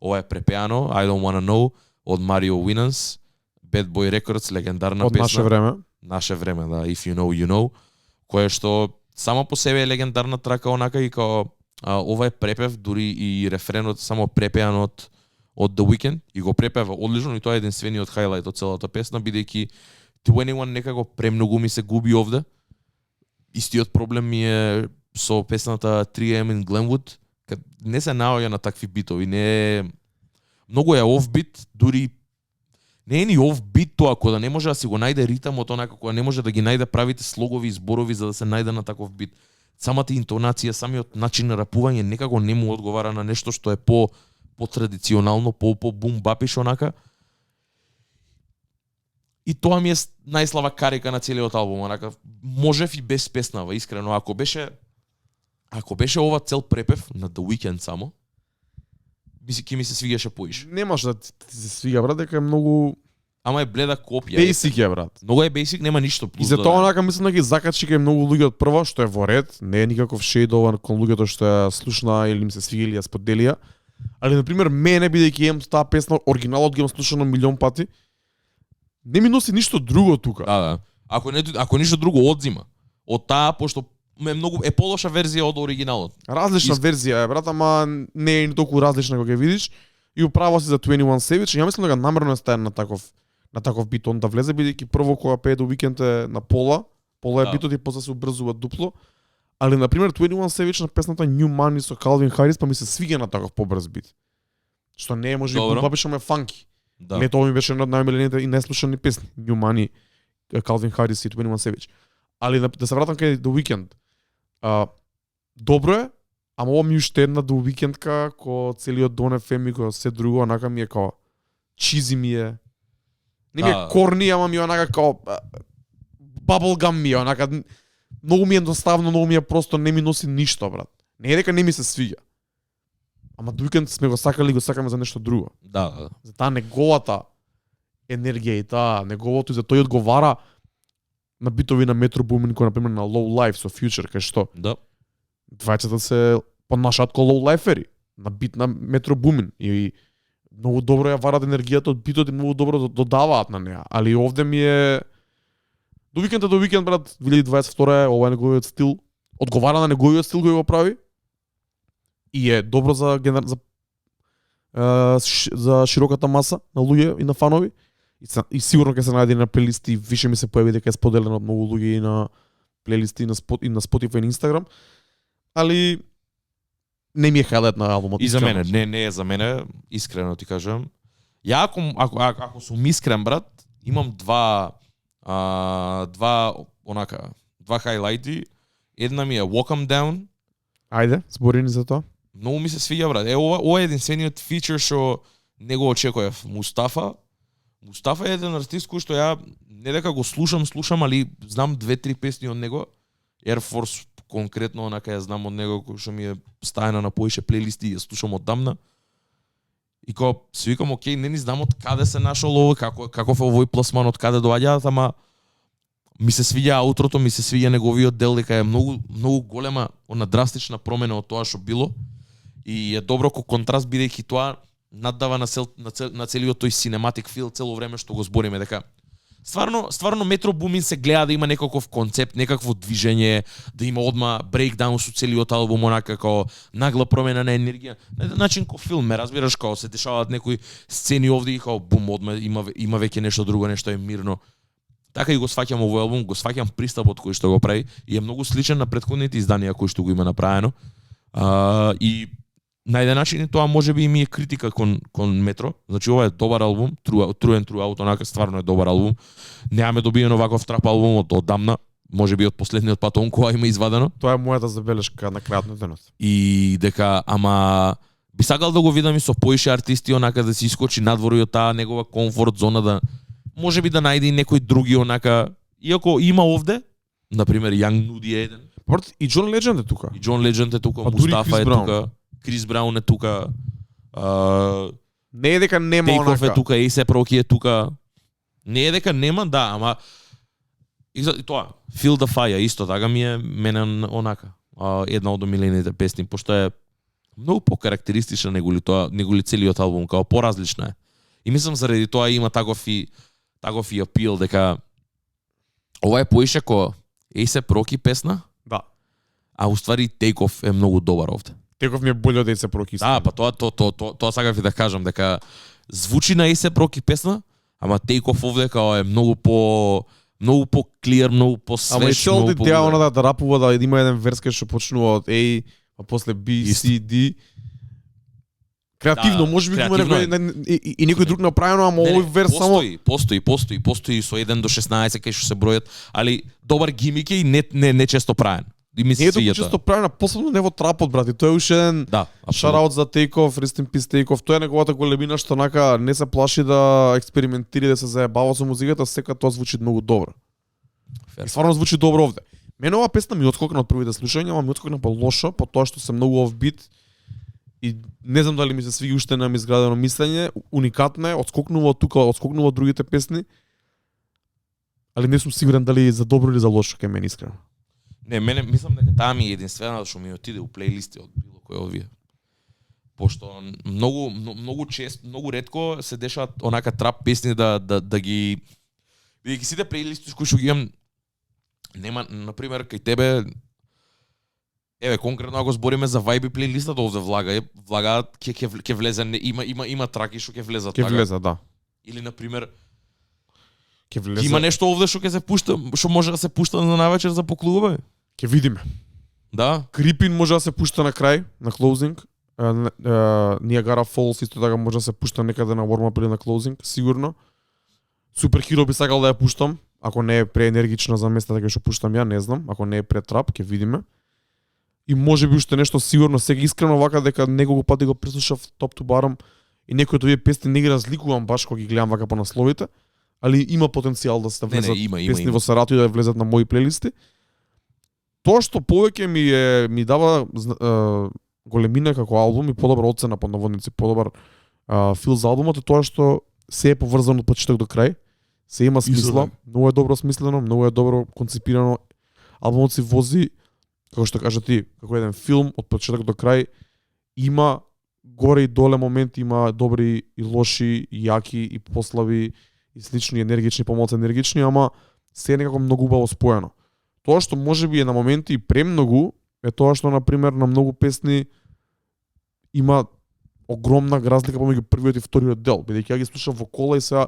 ова е препеано. I Don't Wanna Know од Mario Winans, Bad Boy Records, легендарна од песна. Наше време, да, If You Know, You Know, која што само по себе е легендарна трака, онака и као ова е препев, дури и рефренот само препеан од The Weeknd и го препева одлично и тоа е единствениот хайлайт од целата песна, бидејќи 21 некако премногу ми се губи овде. Истиот проблем ми е со песната 3am in Glenwood, кад не се наоѓа на такви битови, не е многу е офбит, дури не е ни офбит тоа, кога да не може да си го најде ритамот, онака кога не може да ги најде правите слогови и зборови за да се најде на таков бит. Самата интонација, самиот начин на рапување некако не му одговара на нешто што е по традиционално, по бум бапиш онака. И тоа ми е најслава карика на целиот албум, онака можев и без песнава, искрено, ако беше ова цел препев на The Weeknd само, ќе ми се свигаше поише. Немаш да ти се свига, брат, дека е многу ама е бледа копија. Basic е, брат. Многу е basic, нема ништо плюс. И за тоа онака мислам дека закачи кај многу луѓе од прво, што е во ред, не е никаков шејдован кон луѓето што ја слушна или им се свига или ја споделија. Али на пример мене бидејќи имам таа песна оригиналот ги имам слушано милион пати, не ми носи ништо друго тука. Да. Ако ништо друго одзима од таа, пошто е полоша верзија од оригиналот. Различна верзија е, брат, ама не е ни толку различна кога ќе видиш. И управо си за 21 Savage, ја мислам дека намерно е стаен на таков бит он да влезе, бидејќи прво кога пее до Weeknd е на пола е битот и после се убрзува дупло. Али на пример 21 Savage на песната New Money со Calvin Harris па ми се свиѓа на таков побрз бит. Што не е може би побабишно ме фанки. Да. Не тоа ми беше една од најмилените и најслушани песни. New Money, Calvin Harris и 21 Savage. Али да се вратам кај The Weeknd. Добро е, ама ова ми уште една The Weeknd ко целиот Don FM и ко се друго, онака ми е као чизи ми е. Не ми е корни, ама ми е онака као bubblegum ми е, онака многу ми е едноставно, многу ми е просто, не ми носи ништо, брат. Не е дека не ми се свиѓа. Ама The Weeknd сме го сакаме за нешто друго. Да. За таа неговата енергија и таа неговото, и за тој одговара на битови на Metro Boomin, кој например на Low Life со Future, кај што? Да. Двајцата се понашаат ко Low Liferi на бит на Metro Boomin и многу добро ја варат енергијата од битот и многу добро додаваат на неа. Али овде ми е The Weeknd, брат, 2022 е, ова е неговиот стил, одговара на неговиот стил кој го прави и е добро за широката маса на луѓе и на фанови. И сигурно ќе се најде на плейлисти, више ми се појави дека е споделено од многу луѓе и на плейлисти и на Spotify и на Instagram. Али не ми е хайлайт на албумот. И за мене, не е за мене, искрено ти кажам. Ја ако сум искрен, брат, имам два хайлайти. Една ми е Walk 'em Down. Ајде, збори ни за тоа. Многу ми се свиѓа, брат. Ова е единствениот фичер што не го очекував. Мустафа е еден артист кој што ја не дека го слушам, али знам 2-3 песни од него. Air Force конкретно, онака ја знам од него, кој што ми е стајна на поише плейлисти и ја слушам оддамна. И кога си викам, окей, не ни знам од каде се нашол ово, каков е овој пласман, од каде доаѓаат, ама ми се свиѓа аутрото, ми се свиѓа неговиот дел, дека е многу голема, она драстична промена од тоа што било. И е добро ко контраст, бидејќи тоа наддава на целиот тој cinematic feel цело време што го збориме, дека стварно Metro Boomin се гледа да има некаков концепт, некакво движење, да има одма брейкдаун со целиот албум, онака како нагла промена на енергија. На еден начин ко филм, ме разбираш, како се дешаваат некои сцени овде и како бум, одма има веќе нешто друго, нешто е мирно. Така и го сваќам овој албум, го сваќам пристапот кој што го прави и е многу сличен на претходните изданија кои што го има направено. И на еден начин и тоа можеби и ми е критика кон Метро. Значи ова е добар албум, True and Throughout, онака стварно е добар албум. Немаме добиено ваков трап албум од одамна, можеби од последниот пат кога има извадено. Тоа е мојата забелешка на крајот на денот. И дека ама би сакал да го видам и со поише артисти онака да се искочи надвор и од таа негова комфорт зона, да можеби да најде и некој други онака, иако има овде, на пример Young Nudy е еден. И Jon Legend е тука. И Jon Legend е тука, Па дури Мустафа Крис е Браун. тука, Крис Браун е тука, Не е дека нема Тейков онака. е тука, A$AP Rocky е тука. Не е дека нема, да, ама и тоа, Feel the Fire исто така ми е мене онака. Една од омилените песни, пошто е многу покарактеристична неголи целиот албум, као поразлична е. И мислам заради тоа има таков и апил дека ова е поише ко A$AP Rocky песна, Да. а уствари Тейков е многу добар овде. Теков ми е боле од A$AP Rocky. Да, па тоа сакав и да кажам дека звучи на A$AP Rocky песна, ама Тейков овде као е многу по клиер, многу по свеж. Ама и целата многу идеја она да рапува, да има еден верс кај што почнува од A, а после B, C, D. Креативно, Да, можеби го има креативно некој и некој друг направено, ама овој верс само постои со 1 до 16 кај што се бројат, али добар гимик е и не често правен. И ми не се е толку свиѓа често тоа. правена, посебно не во трапот, брат. И тој е уште еден Да, шараут за Тейков, Rest in Peace Тейков. Тоа е неговата големина што нака не се плаши да експериментира и да се заебава со музиката, сека тоа звучи многу добро. И стварно звучи добро овде. Мене оваа песна ми отскокна од првите слушања, ама ми отскокна по лошо, по тоа што се многу офбит. И не знам дали ми се свиѓа уште на изградено мислење, уникатна е, отскокнува од тука, отскокнува од другите песни. Али не сум сигурен дали за добро или за лошо кај мене искрено. Не, мене мислам дека таа ми е единствена што ми отиде у плейлисти од било кој од овие. Пошто многу често, многу ретко се дешаваат онака трап песни да ги бидејќи сите плейлисти кои што ги имам нема, на пример кај тебе, еве конкретно ако збориме за вајби плейлистата овде влага ќе влезе, има траки што ќе влезат Ќе така. влеза, да. Или на пример Ќе влезе. има нешто овде што ќе се пушта, што може да се пушта на навечер за поклубове. Ќе видиме. Да. Крипин може да се пушта на крај, на closing. Niagara Falls исто така може да се пушта некаде на warm-up или на closing, сигурно. Superhero би сакал да ја пуштам, ако не е преенергична за местата кај што пуштам ја, не знам, ако не е претрап, ќе видиме. И можеби уште нешто сигурно, сега искрено вака дека неколку пати го преслушав топ to bottom и некои од овие песни не ги разликувам баш кога ги гледам вака по насловите, али има потенцијал да се влезат има, песни во Сарату и да влезат на мои плейлисти. Тоа што повеќе ми дава големина како албум и подобра оцена по наводници, подобар фил за албумот е тоа што се е поврзано од почеток до крај, се има смисла, многу е добро смислено, многу е добро концепирано. Албумот си вози, како што кажа ти, како еден филм од почеток до крај, има горе и доле моменти, има добри и лоши, и јаки и послаби и слични, енергични, помалку енергични, ама се е некако многу убаво споено. Тоа што можеби е на моменти и премногу е тоа што на пример на многу песни има огромна разлика помеѓу првиот и вториот дел, бидејќи ја ги слушав во кола и сега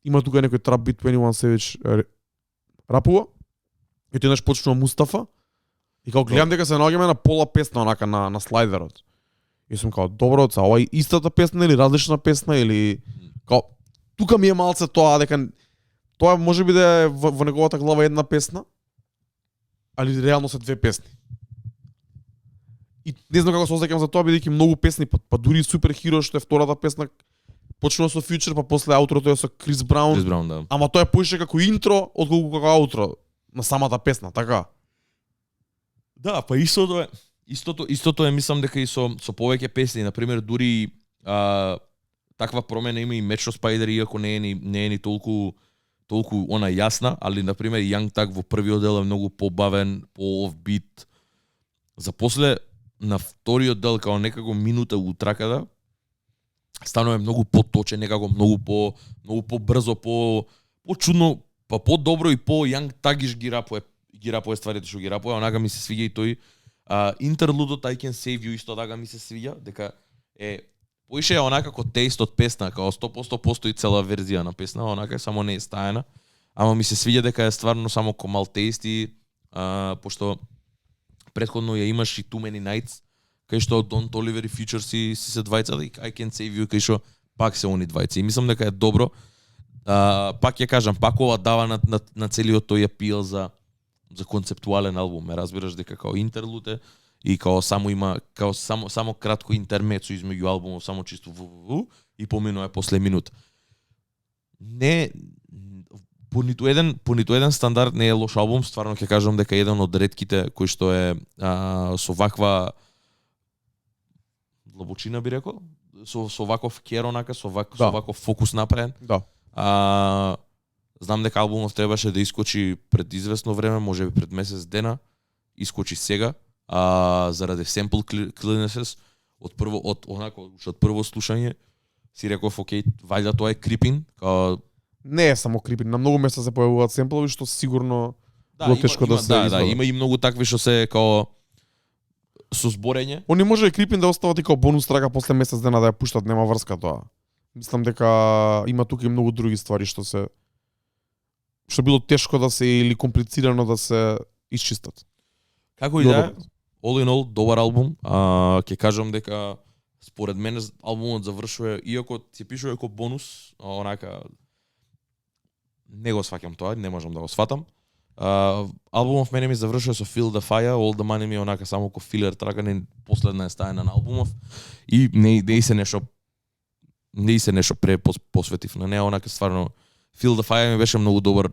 има тука некој трап бит 21 Savage рапува и тоа еднаш почнува Мустафа и као гледам дека се наоѓаме на пола песна онака на слайдерот. И сум као добро, ова е истата песна или различна песна или као тука ми е малце тоа дека тоа можеби да е во неговата глава една песна, али реално се две песни. И не знам како се осеќам за тоа, бидејќи многу песни, па дури Superhero што е втората песна, почнува со Future, па после аутрото е со Крис Браун. Крис Браун, да. Ама тоа е поише како интро, отколку како аутро на самата песна, така? Да, па истото е мислам дека и со повеќе песни, на пример дури таква промена има и Metro Spider, иако не е ни толку она јасна, али на пример Young Thug во првиот дел е многу побавен, по-офбит. За после на вториот дел као некако минута утракада станува многу поточен, некако многу побрзо, по-чудно, па по-добро и по Young Thug ги рапува стварите што ги рапува, онака ми се свиѓа и тој. Интерлудот I Can Save You исто така ми се свиѓа, дека е поише е онака како тест од песна, као 100% постои цела верзија на песна, онака само не е стаена, ама ми се свиѓа дека е стварно само ко мал тест и пошто претходно ја имаш и Too Many Nights, кај што Don Toliver и Future си се двајцата и I Can't Save You, кај што пак се они двајци. И мислам дека е добро. Пак ја кажам, пак ова дава на целиот тој апил за концептуален албум. Ме разбираш дека као интерлуд и као само има само кратко интермецо измеѓу албумов, само чисто и поминува после минут. Не по ниту еден стандард не е лош албум, стварно ќе кажам дека еден од ретките кој што е со ваква длабочина би рекол, со ваков кер онака, со ваков фокус направен. Да. Знам дека албумов требаше да искочи пред известно време, можеби пред месец дена, искочи сега, заради sample clearances од прво слушање си реков окей, вајда тоа е крипин, не е само крипин, на многу места се појавуваат семплови што сигурно било тешко да се извадат. Има и многу такви што се као со зборење. Они може и крипин да остават и као бонус трага после месец дена да ја пуштат, нема врска тоа. Мислам дека има тука и многу други ствари што било тешко да се или комплицирано да се исчистат. Како и да е, all in all, добар албум. Ќе кажам дека според мене албумот завршува, иако се пишува како бонус, онака не го сваќам тоа, не можам да го сватам. Албумов мене ми завршува со Feel the Fire, All the Money ми онака само ко филер трака, не последна е стајна на албумов и не се нешто посветив на неа, онака стварно Feel the Fire ми беше многу добар,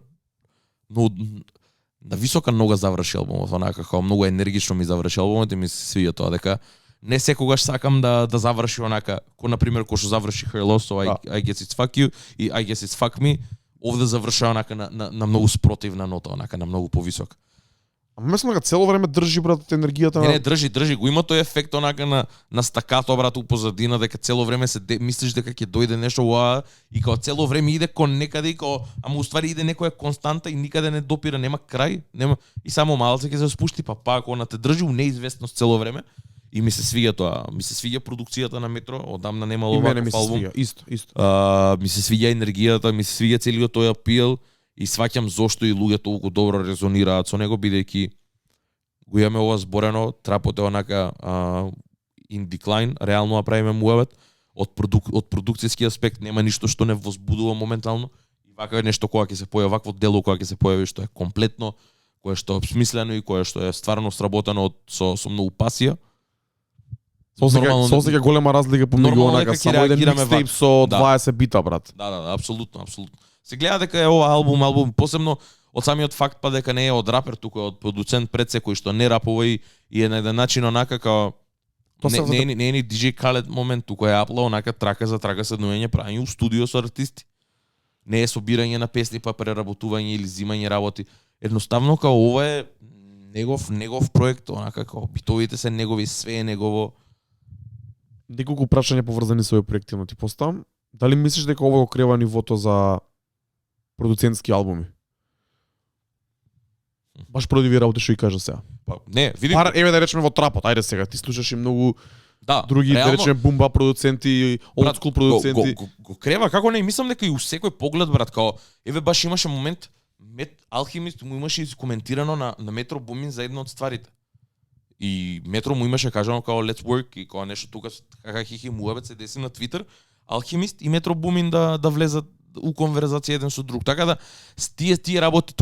на висока нога заврши албумот, онака како многу енергично ми заврши албумот и ми се свија тоа дека не секогаш сакам да заврши онака, на пример кој што заврши Her Loss, so I Guess It's Fuck You и I Guess It's Fuck Me, овде завршува онака на многу спротивна нота, онака на многу повисок. Ама мислам дека цело време држи брат енергијата. Не, држи, го има тој ефект онака на стакато брат у позадина, дека цело време мислиш дека ќе дојде нешто и као цело време иде кон некаде и као ама уствари иде некоја константа и никаде не допира, нема крај, и само малце ќе се спушти пак она те држи у неизвестност цело време. И ми се свиѓа тоа, ми се свиѓа продукцијата на Метро, одамна немало ваков албум. Исто. Ми се свиѓа енергијата, ми се свиѓа целиот тој апил и сваќам зошто и луѓе толку добро резонираат со него, бидејќи го имаме ова зборено, трапот е онака in decline, реално направиме муавет, од продукцијски аспект нема ништо што не возбудува моментално и вака нешто кога ќе се појави, вакво дело кога ќе се појави што е комплетно, кое што е смислено и кое што е стварно сработено со многу пасија. Со сега голема разлика помеѓу онака само еден микстейп со 20 бита брат. Да, апсолутно. Се гледа дека е ова албум посебно од самиот факт па дека не е од рапер, туку од продуцент пред секој што не рапува и е на еден начин онака као не е ни DJ Khaled момент, туку е апла онака трака за трака седнување праќање у студио со артисти. Не е собирање на песни па преработување или зимање работи. Едноставно као ова е негов проект, онака као битовите се негови, све е негово. Неколку прашања поврзани со овој проект ти поставам. Дали мислиш дека ова го крева нивото за продуцентски албуми? Баш продиви работи што и кажа сега. Не, види. Еве да речеме во трапот, ајде сега, ти слушаш и многу други, реално, да речеме бумба продуценти, old school продуценти. Го крева, како не, мислам дека и у секој поглед брат, као еве баш имаше момент Алхимист му имаше коментирано на Метро Бумин за една од стварите. И Метро му имаше кажано као let's work и као нешто тука како хихи муабет се деси на Твитер, Алхимист и Метро Бумин да влезат у конверзација еден со друг. Така да тие работи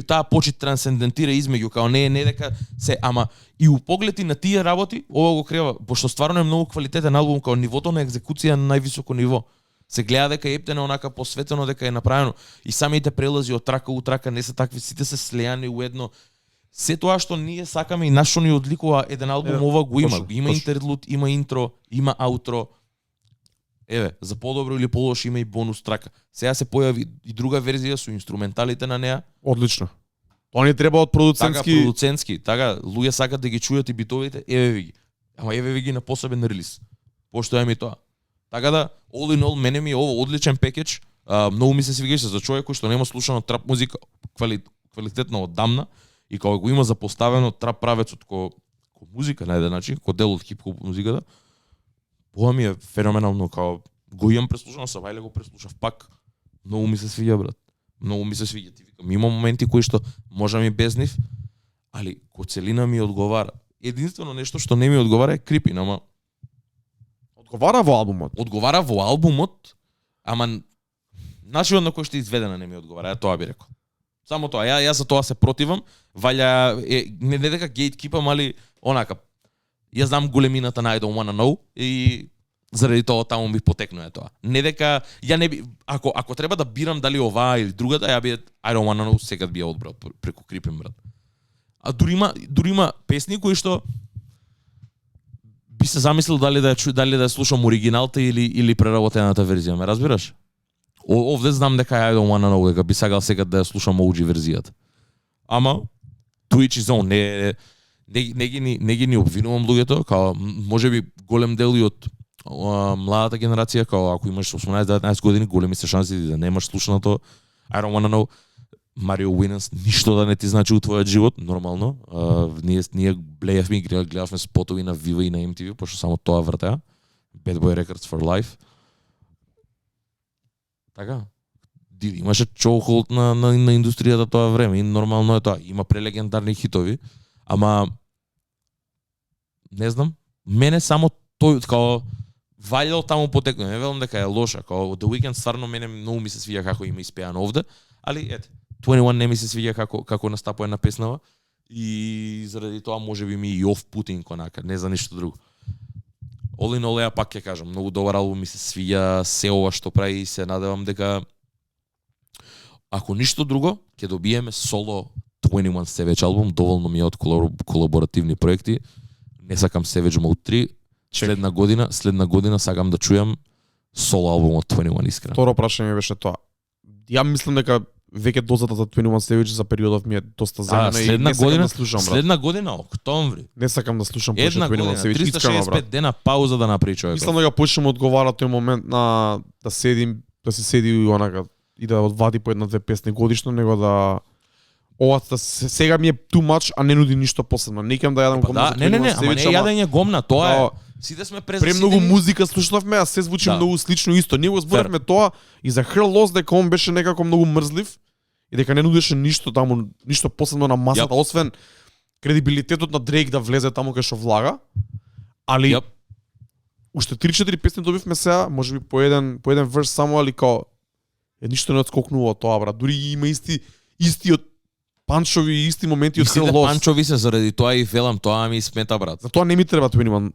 таа почит трансцендентира измеѓу као не дека се ама и у погледи на тие работи ова го крева, пошто стварно е многу квалитетен албум, као нивото на екзекуција на највисоко ниво. Се гледа дека Ептен е онака посветено, дека е направено и самите прелази од трака у трака не се такви, сите се слеани у едно. Се тоа што ние сакаме и нашто ни одликува еден албум, ова го има. Има интерлуд, има интро, има аутро. Еве, за подобро или полошо има и бонус трака. Сега се појави и друга верзија со инструменталите на неа. Одлично. Тоа ни треба од продуцентски. Така, луѓе сакат да ги чујат и битовите, еве ви ги. Ама еве ви ги на посебен релиз. Пошто е ми тоа. Така да, all in all, мене ми е ово одличен пекеч. Многу ми се свигаше за човек кој што нема слушано трап музика квалитетно оддамна и кога го има запоставено трап правецот ко музика на еден начин, ко дел од хип-хоп музиката. Ова ми е феноменално, као го имам преслушано, Савајле го преслушав пак. Многу ми се свиѓа брат. Многу ми се свиѓа. Ти викам, има моменти кои што можам и без нив, али ко целина ми одговара. единствено нешто што не ми одговара е Creepin, ама Одговара во албумот. одговара во албумот, ама начинот на кој што е изведена не ми одговара, тоа би рекол. Само тоа, јас за тоа се противам, валја не дека гейткипам, али онака. Јас знам големината на I Don't Wanna Know и заради тоа таму ми потекнува тоа. Не дека ја не би ако треба да бирам дали оваа или другата, ја би I Don't Wanna Know секад би ја одбрал преку Creepin, брат. А дури има песни кои што би се замислил дали да ја слушам оригиналта или преработената верзија, ме разбираш? Овде знам дека I Don't Wanna Know, дека би сакал секад да ја слушам OG верзијата. Ама to each his own, не ги ни обвинувам луѓето, као можеби голем дел и од младата генерација, као ако имаш 18-19 години, големи се шанси да немаш слушнато I Don't Wanna Know. Марио Уинанс ништо да не ти значи у твојот живот, нормално. Ние гледавме и гледавме спотови на Viva и на MTV, пошто само тоа вртеа. Bad Boy Records for Life. Така. Имаше чоухолд на индустријата тоа време и нормално е тоа. Има прелегендарни хитови, ама не знам, мене само тој као валјал таму потекнува. Не велам дека е лоша, као The Weeknd стварно мене многу ми се свиѓа како има испеано овде, али ете 21 не ми се свиѓа како настапува на песнава и заради тоа можеби ми и off-putting онака, не за ништо друго. All in all, ја пак ќе кажам, многу добар албум, ми се свиѓа се ова што прави и се надевам дека ако ништо друго ќе добиеме соло 21 Savage албум, доволно ми е од колаборативни проекти. Не сакам Savage Mode 3. Следна година сакам да чујам соло албум од 21 искрено. Второ прашање беше тоа. Ја мислам дека веќе дозата за 21 Savage за периодов ми е доста земена и не сакам да слушам, брат. Следна година, октомври. Не сакам да слушам повеќе 21 Savage, искрено, брат. 365 дена пауза да направи човек. Мислам дека почнем одговара тој момент на да се седи и онака и да одвади по една-две песни годишно, него да ова сега ми е too much, а не нуди ништо посебно. Не кем да јадам гомна за 21 Не, Savage, ама не јадење гомна, тоа е. Сите сме премногу музика слушнавме, а се звучи многу слично исто. Ние го зборевме тоа и за Her Loss дека он беше некако многу мрзлив и дека не нудеше ништо таму, ништо посебно на масата, освен кредибилитетот на Дрейк да влезе таму кај што влага. Али уште 3-4 песни добивме сега, можеби по еден верс само, али као ништо не отскокнува тоа, брат. Дури има истиот панчови, исти моменти од Her Loss. Панчови се заради тоа и велам, тоа ми смета, брат. За тоа не ми треба 21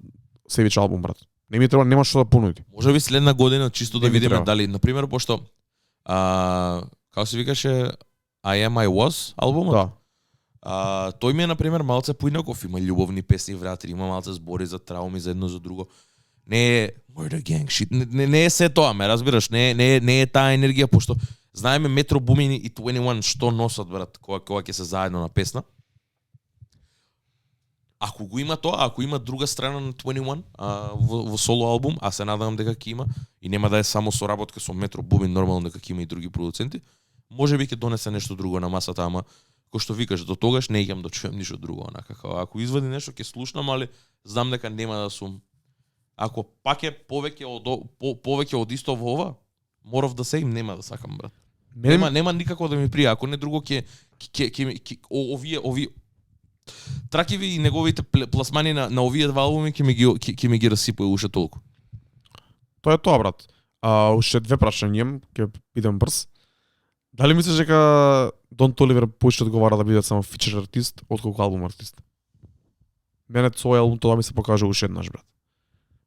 Savage албум, брат. Не ми треба, нема што да понуди. Можеби следна година чисто да видиме дали, на пример, пошто како се викаше I Am I Was албумот? Да. Тој ми е на пример малце поинаков, има љубовни песни вратри, има малце збори за трауми за едно за друго. Не е murder gang shit, не е се тоа, ме разбираш, не е таа енергија, пошто знаеме Metro Boomin и 21 што носат, брат, кога ќе се заедно на песна. Ако го има тоа, ако има друга страна на 21 во соло албум, а се надевам дека ќе има и нема да е само соработка со Metro Boomin, нормално дека ќе има и други продуценти, можеби ќе донесе нешто друго на масата, ама кој што викаш, до тогаш не ќе да чуем ништо друго, онака. Ако извади нешто ќе слушнам, али знам дека нема да сум. Ако пак е повеќе од исто во ова, морав да се им нема да сакам, брат. Нема никако да ми прија, ако не друго ќе овие тракиви и неговите пласмани на овие два албуми ќе ми ги расипува уште толку. Тоа е тоа, брат. Уште две прашања, ќе идем брз. Дали мислиш дека Don Toliver поише одговара да биде само фичер артист, отколку албум артист? Мене свој албум тоа ми се покажа уште еднаш, брат.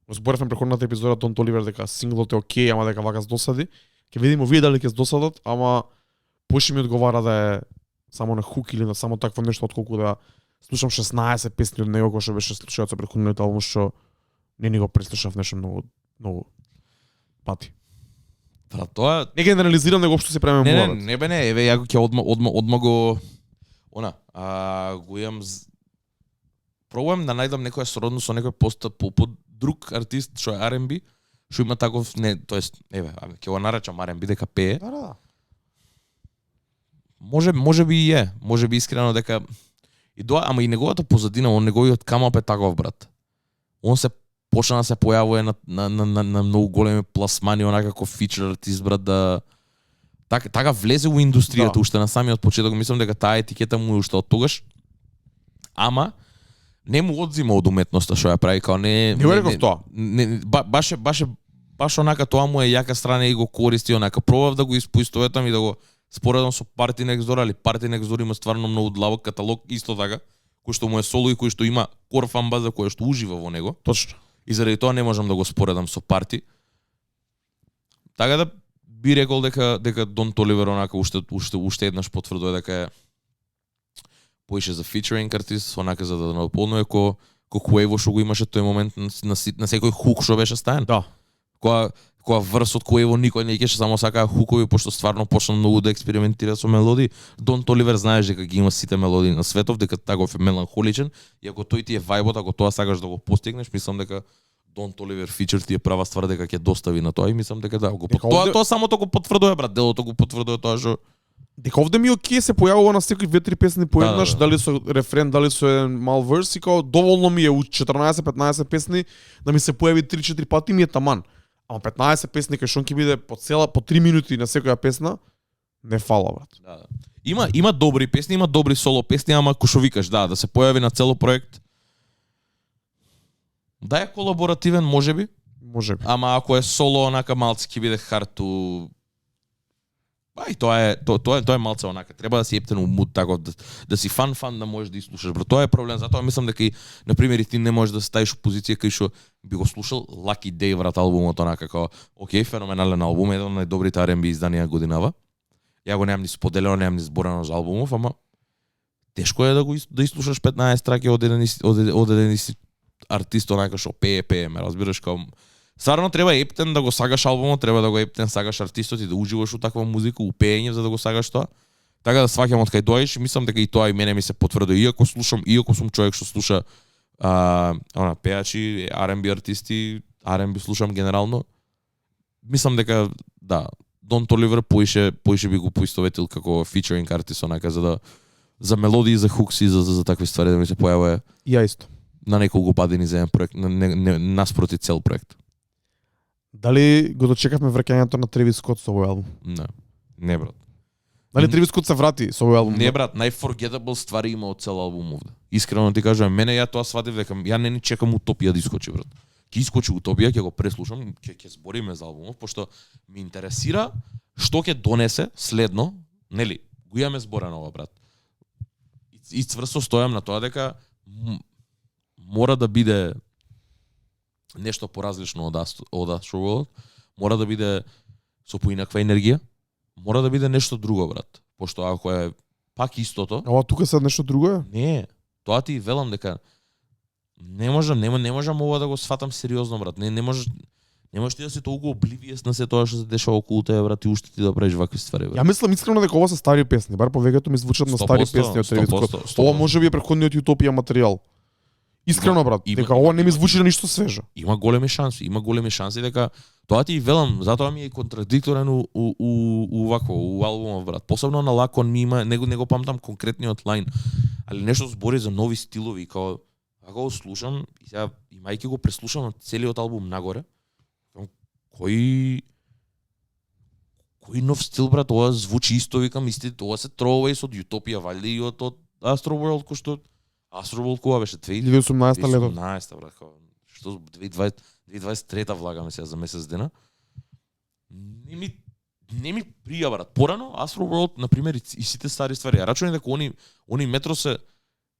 Зборевме претходната епизода Don Toliver дека синглот е окей, ама дека вака здосади. Ќе видиме овие дали ќе здосадат, ама поише ми одговара да е само на хук или на само такво нешто, отколку да слушам 16 песни од него, кој што беше слушајот со претходниот албум, што не ни го преслушав нешто многу пати. Брат, тоа не генерализирам, него општо се правиме муавет. Не, еве ја ќе одма го го имам пробувам да најдам некоја сродно со некој по друг артист што е R&B, што има таков тоест еве ќе го наречам R&B дека пее. Да. Може би искрено дека и тоа, ама и неговата позадина, он неговиот камап е таков, брат. Он се почна да се појавува на многу големи пласмани, онака како фичер артист, брат, да така влезе во индустријата уште на самиот почеток. Мислам дека таа етикета му е уште од тогаш. Ама не му одзима од уметноста што ја прави, као не Не го реков тоа. Баш онака тоа му е јака страна и го користи, онака пробав да го испоистоветам и да го споредам со Party Next Door, али Party Next Door има стварно многу длабок каталог исто така, кој што му е соло и кој што има кор фан база која што ужива во него. Точно. И заради тоа не можам да го споредам со Party. Така да би рекол дека Don Toliver онака уште еднаш потврдува дека е поише за featuring артист, онака за да наполнува ко Quavo што го имаше тој момент на секој хук што беше стаен. Да. Која врс од Quavo никој не кеше, само сакаа хукови, пошто стварно почна многу да експериментира со мелодии. Don Toliver знаеш дека ги има сите мелодии на светов, дека таков е меланхоличен, и ако тој ти е вајбот, ако тоа сакаш да го постигнеш, мислам дека Don Toliver фичер ти е права ствар дека ќе достави на тоа и мислам дека да го тоа самото го потврдува, брат, делото го потврдува тоа што дека овде ми окей се појавува на секој 2-3 песни поеднаш, дали со рефрен, дали со мал верс, и као доволно ми е у 14-15 песни да ми се појави 3-4 пати, ми е таман. Ама 15 песни кај што ќе биде по 3 минути на секоја песна, не фала, брат. Да. Има добри песни, има добри соло песни, ама кој што викаш, да се појави на цело проект. Да е колаборативен, можеби. Можеби. Ама ако е соло, онака малце ќе биде hard to. И тоа е малце онака. Треба да си ептен умут тако да си фан да можеш да изслушаш. Бро, тоа е проблем. Затоа мислам дека и на пример и ти не можеш да ставиш во позиција кај што би го слушал Lucky Day, брат, албумот онака како окей, феноменален албум, еден од најдобрите R&B изданија годинава. Ја го немам ни споделено, немам ни зборено за албумов, ама тешко е да изслушаш 15 траки од еден исти артист онака што пее, ме разбираш, како стварно треба ептен да го сагаш албумот, треба да го ептен сагаш артистот и да уживаш у таква музика, у пеење за да го сагаш тоа. Така да сваќам од кај доаѓаш и мислам дека и тоа и мене ми се потврдува, иако сум човек што слуша пеачи, R&B артисти, R&B слушам генерално. Мислам дека да, Don Toliver поише би го поистоветил како featuring артист онака за мелодии, за хукси, за такви ствари да ми се појавува. Ја исто. На неколку падини за еден проект, наспроти цел проект. Дали го дочекавме враќањето на Тревис Скот со овој албум? Не брат. Дали Тревис Скот се врати со овој албум? Не брат, најforgettable ствари има од цел албум овде. Искрено ти кажувам, мене ја тоа сватив дека ја не ни чекам Утопија да искочи, брат. Ќе искочи Утопија, ќе го преслушам, ќе збориме за албумов, пошто ми интересира што ќе донесе следно, нели? Го имаме зборено ова, брат. И цврсто стојам на тоа дека мора да биде нешто поразлично од Astroworld, мора да биде со поинаква енергија, мора да биде нешто друго, брат. Пошто ако е пак истото... Ова тука се нешто друго е? Не, тоа ти велам дека не можам ова да го сватам сериозно, брат. Не можеш ти да си толку обливиес на се тоа што се дешава околу тебе, брат, и уште ти да правиш вакви ствари, брат. Ја мислам искрено дека ова се стари песни, бар повеќето ми звучат на стари песни од Тревис Скот. Ова можеби е претходниот Утопија материјал. Искрено, брат, дека ова не ми звучи на ништо свежо. Има големи шанси дека тоа ти велам, затоа ми е контрадикторен у вакво, у албумов, брат. Посебно на Лакон ми има, не го памтам конкретниот лајн, али нешто збори за нови стилови, као ако го слушам и сега имајќи го преслушам целиот албум нагоре, кој нов стил, брат, ова звучи исто, викам, исти, тоа се тровува и со Утопија, валјда и од Astroworld, кој што Astroworld кога беше 2018 лето. 2018 брат, што 2023 влагаме сега за месец дена. Не ми прија, брат. Порано Astroworld на пример и сите стари ствари. Ја рачунам дека они Метро се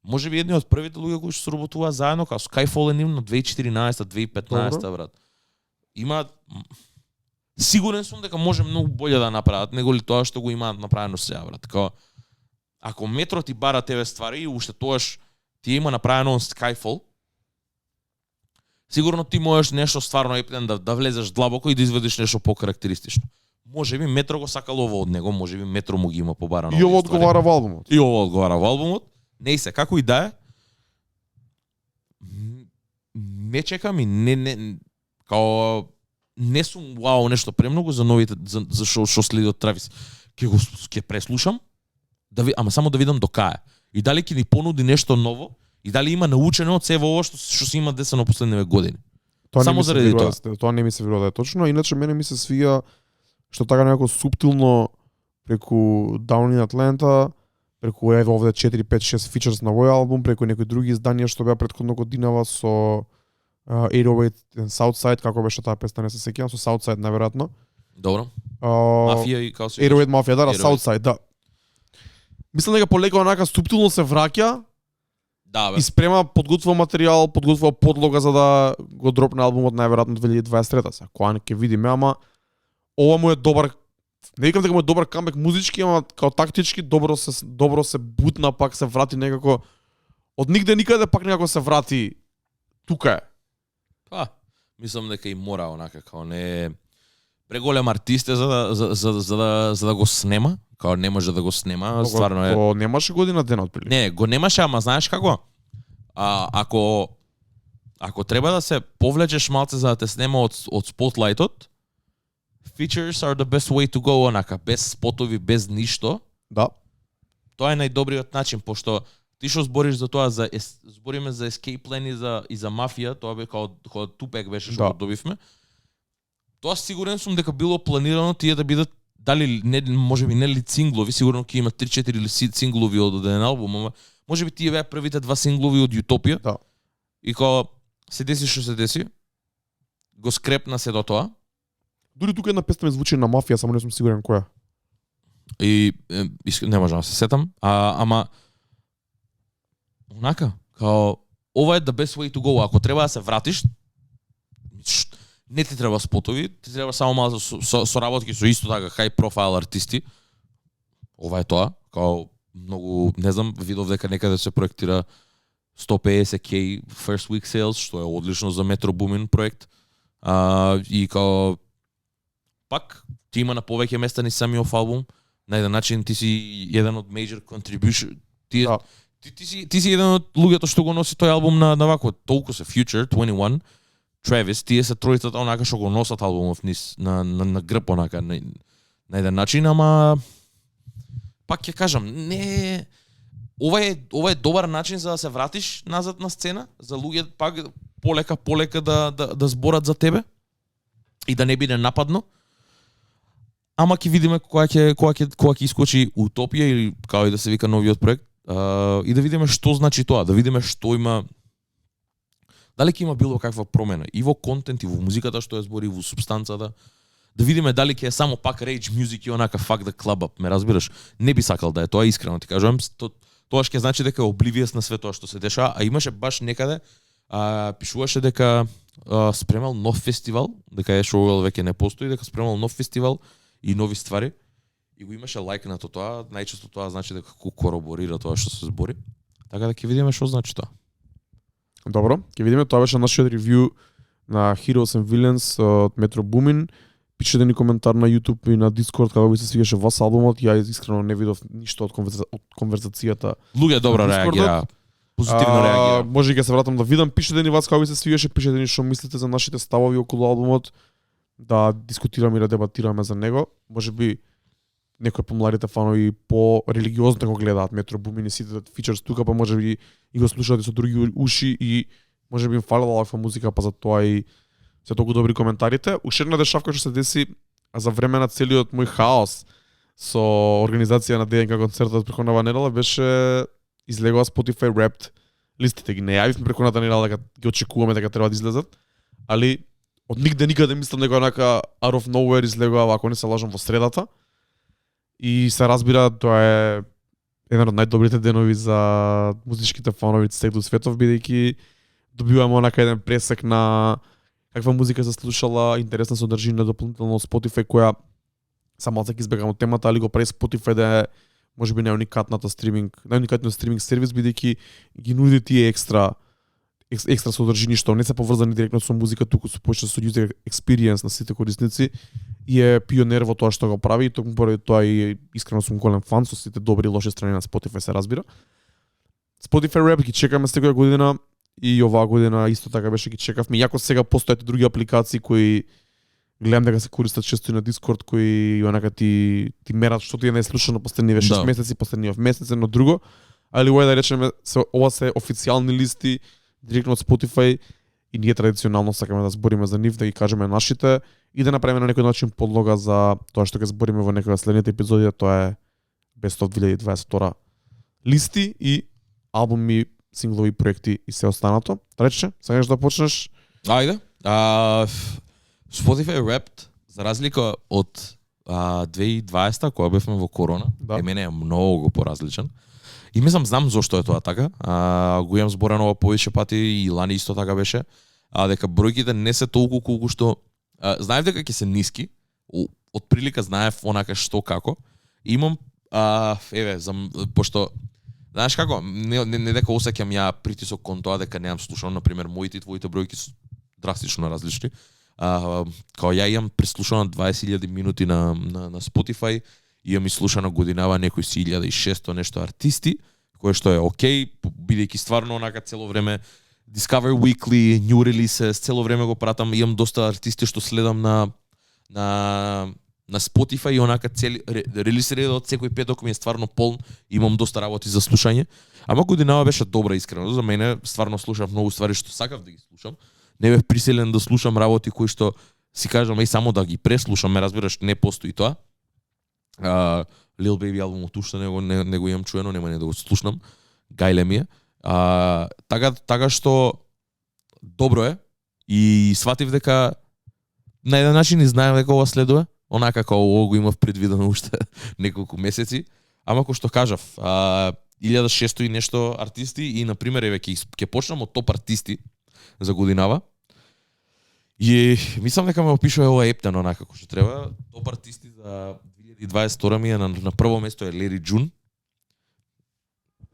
можеби едни од првите луѓе кои што соработуваа заедно, како Skyfall е нивно 2014-2015 брат. Има сигурен сум дека може многу боле да направат него ли тоа што го имаат направено сега, брат. Како ако Метро ти бара тебе ствари и уште тоаш ти има направено on Skyfall, сигурно ти можеш нешто стварно ептен да влезеш длабоко и да изведиш нешто покарактеристично. Можеби Метро го сакало ово од него, можеби Метро му ги има побарано. И ово одговара во албумот. Не се, како и да е. Не чекам и не као не сум вау нешто премногу за новите за што следи од Травис. Ќе преслушам, ама само да видам до кај. И дали ќе ни понуди нешто ново, и дали има научено од сево ово што се има десено последниве години. Само заради тоа. Тоа не ми се верува да е точно, иначе мене ми се свија што така некако суптилно преку Down in Atlanta преку еве овде 4, 5, 6 фичерс на овој албум, преку некои други изданија што беа претходно годинава со 808 and Southside, како беше таа песна, не се сеќавам, со Southside најверојатно. Добро. Uh, Мафија и како се 808 Мафија, да, 808. Southside, да. Мислам дека полека онака суптилно се враќа Да, бе. и спрема, подготвува материјал, подготвува подлога за да го дропне албумот најверојатно 2023-та. Сега кога ќе видиме, ама ова му е добар. Не викам дека му е добар камбек музички, ама као тактички добро се бутна, пак се врати некако од нигде никаде, пак некако се врати тука е. Па, мислам дека и мора онака као не преголем артист е за да го снема, као не може да го снема, стварно е. Го немаше година дена отприлика. Не, го немаше, ама знаеш како? Ако треба да се повлечеш малце за да те снема од спотлајтот, features are the best way to go, онака, без спотови, без ништо. Да. Тоа е најдобриот начин, пошто ти што збориш за тоа, збориме за Escape Plan и за Мафија, тоа бе као Тупек беше што Да. го добивме. Тоа сигурен сум дека било планирано тие да бидат дали не можеби не ли синглови, сигурно ќе има 3-4 синглови од еден албум, ама можеби тие беа првите 2 синглови од Утопија. Да. И као се деси што се деси, го скрепна се до тоа. Дури тука една песна ми звучи на Мафија, само не сум сигурен која. И не можам да се сетам, ама онака, као ова е the best way to go. Ако треба да се вратиш, не ти треба спотови, ти треба само мало соработки со исто така high profile артисти. Ова е тоа, као многу, не знам, видов дека некаде се проектира 150k first week sales, што е одлично за Metro Boomin проект. И као пак ти има на повеќе места ни самиот албум. На еден начин ти си еден од major contribution. Да. Ти си еден од луѓето што го носи тој албум на вако толку се Future 21, Travis, тие се тројцата онака што го носат албумов низ на грб онака на еден начин, ама пак ќе кажам, не ова е добар начин за да се вратиш назад на сцена, за луѓе пак полека да зборат за тебе и да не биде нападно. Ама ќе видиме кога ќе искочи Утопија или како и да се вика новиот проект, и да видиме што значи тоа, да видиме што има, дали ќе има било каква промена и во контент и во музиката што ја збори, во супстанцата, да видиме дали ќе е само пак rage music и онака fuck the club up, ме разбираш? Не би сакал да е тоа, искрено ти кажувам, тоа ќе значи дека е oblivious на све тоа што се дешава, а имаше баш некаде пишуваше дека спремал нов фестивал, дека е шоуел веќе не постои, дека спремал нов фестивал и нови ствари. И го имаше лајкнато тоа, најчесто тоа значи дека короборира тоа што се збори. Така да ќе видиме што значи тоа. Добро, ќе видиме, тоа беше нашиот ревју на Heroes and Villains од Metro Boomin. Пишете ни коментар на YouTube и на Discord како ви се свигаше вас албумот. Ја искрено не видов ништо од конверзацијата. Луѓе добро реагира. Позитивно реагира. Може и ќе се вратам да видам. Пишете ни вас како ви се свигаше, пишете ни што мислите за нашите ставови околу албумот, да дискутираме и да дебатираме за него. Можеби некои помладите фанови по религиозно го гледаат Metro Boomin и сите фичерс тука, па можеби и го слушаат со други уши и можеби им фалела оваква музика, па за тоа и се толку добри коментарите. Уште една дешавка што се деси за време на целиот мој хаос со организација на ДНК концертот преходнава недела беше излегува Spotify Wrapped листите, ги не јавивме преходната недела дека ги очекуваме дека треба да излезат, али од нигде никаде мислам дека онака out of nowhere излегува, ако не се лажам, во средата. И се разбира, тоа е еден од најдобрите денови за музичките фанови целиот светов, бидејќи добиваме онака еден пресек на каква музика се слушала, интересна содржина дополнително од Spotify, која само ќе избегам од темата, али го прави Spotify да е можеби најуникатниот стриминг сервис, бидејќи ги нуди тие екстра содржини што не се поврзани директно со музика, туку се почна со user experience на сите корисници и е пионер во тоа што го прави, и токму поради тоа и искрено сум голем фан со сите добри и лоши страни на Spotify, се разбира. Spotify Rap ги чекаме секоја година и оваа година исто така беше ги чекавме. Иако сега постојат други апликации кои гледам дека се користат често и на Discord, кои онака ти мерат што ти е најслушано последниве 6 месеци, последниве месец, едно друго, али ова да речеме ова се официјални листи директно од Spotify и ние традиционално сакаме да збориме за нив, да ги кажеме нашите и да направиме на некој начин подлога за тоа што ќе збориме во некоја следните епизоди, тоа е Best of 2022 листи и албуми, синглови проекти и се останато. Рече, сакаш да почнеш? Ајде. Spotify Wrapped, за разлика од 2020 кога бевме во корона, Да. мене е многу поразличен. И мислам, знам зошто е тоа така. Го имам зборено повеќе пати и лани исто така беше. Дека бројките не се толку колку што знаев дека ќе се ниски. Од прилика знаев онака што како. И имам пошто знаеш како, не дека осеќам ја притисок кон тоа дека немам слушано, на пример, моите и твоите бројки се драстично различни. Као ја имам преслушано 20.000 минути на Spotify, имам изслушано годинава некои 1600 нешто артисти, кое што е окей, бидејќи стварно онака цело време Discover Weekly, New Releases, цело време го пратам, имам доста артисти што следам на Spotify и онака цели релиз редот секој петок ми е стварно полн, имам доста работи за слушање. Ама годинава беше добра искрено, за мене стварно слушав многу ствари што сакав да ги слушам. Не бев приселен да слушам работи кои што си кажам само да ги преслушам, ме разбираш, не постои тоа. Lil Baby албумот уште не го имам чуено, нема не да го слушнам. Гајле ми е. Така што добро е и сватив дека на еден начин и знаем дека ова следува, онака како ова го имав предвидено уште неколку месеци, ама кој што кажав, 1600 и нешто артисти и на пример еве ќе почнам од топ артисти за годинава. И мислам дека ме опишува ова ептен онака како што треба. Топ артисти за 2022 ми е на прво место е Лери Джун.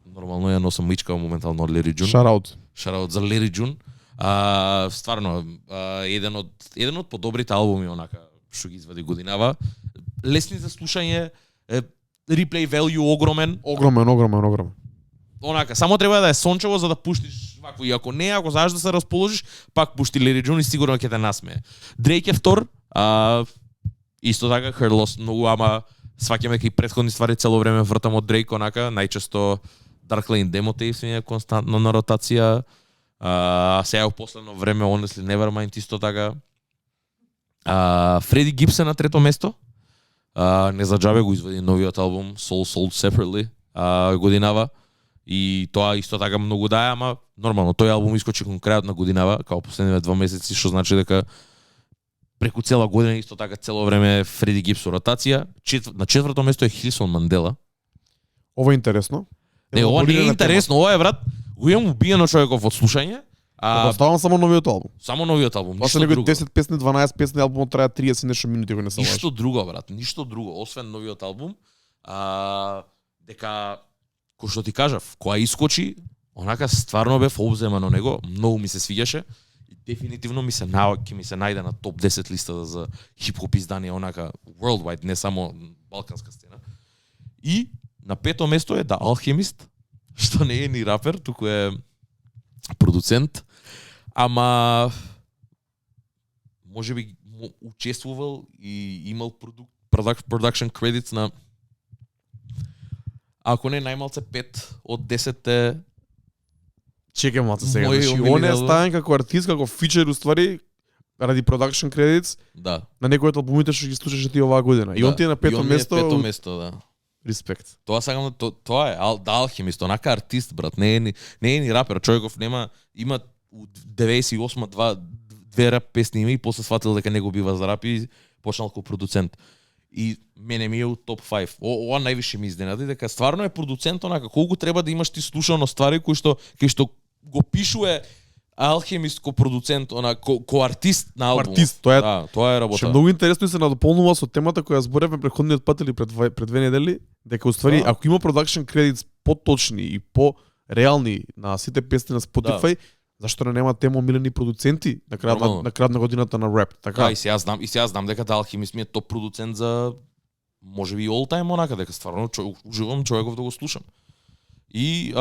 Нормално ја носам мичка моментално од Лери Джун. Шараут за Лери Джун. Стварно еден од подобрите албуми онака што ги извади годинава. Лесни за слушање, replay value огромен. Огромен. Онака, само треба да е сончево за да пуштиш вакво, и ако не, ако знаеш да се расположиш, пак пушти Лери Джун и сигурно ќе те насмее. Дрейк е втор, исто така Her Loss многу, ама сваќаме кај претходни ствари цело време вртам од Дрейк онака, најчесто Dark Lane Demo Tapes ми е константно на ротација. Сега во последно време Honestly Nevermind исто така. Фреди Гибс е на трето место. Не за џабе го извади новиот албум Soul Sold Separately годинава. И тоа исто така многу дае, ама нормално тој албум искочи кон крајот на годинава, као последниве 2 месеци, што значи дека преку цела година исто така цело време Фреди Гибс ротација. На четврто место е Хилсон Мандела. Ова е интересно. Не, ова не е интересно, ова е брат, го имам убиено човеков од слушање. Оставам само новиот албум. Само новиот албум, ништо друго. 10 песни, 12 песни, албумот трае 30 нешто минути, ако не се лажам. Ништо друго брат, ништо друго, освен новиот албум. Дека кој што ти кажав, која искочи, онака стварно бев обземан на него, многу ми се свиѓаше и дефинитивно ми се најде на топ 10 листа за хип-хоп изданија, онака worldwide, не само балканска сцена. И на пето место е The Alchemist, што не е ни рапер, туку е продуцент, ама можеби учествувал и имал production credits на, ако не најмалце 5 од 10 е. Чекај малце сега. Значи, он е ставен како артист, како фичер уствари ради production credits. Да. На некој од албумите што ги слушаше ти оваа година. И он ти е на пето место. Пето место, да. Респект. Тоа сакам да тоа е The Alchemist, онака артист брат, не е ни рапер, човеков има 98 две рап песни има и после сватил дека не го бива за рап и почнал како продуцент. И мене ми е у топ 5. Ова највише ми изненади дека стварно е продуцент, онака колку треба да имаш ти слушано ствари кои што го пишува Alchemist ко продуцент, ко артист на албум. Артист, тоа е. Да, тоа е работа. Што многу интересно и се надополнува со темата која зборевме претходниот пат или пред 2 недели, дека уствари ако има production credits поточни и по-реални на сите песни на Spotify, зашто не нема тема омилени продуценти на крајот на годината на рап, така? Да, и сега знам дека The Alchemist ми е топ продуцент за можеби all time онака, дека стварно уживам човеков да го слушам. И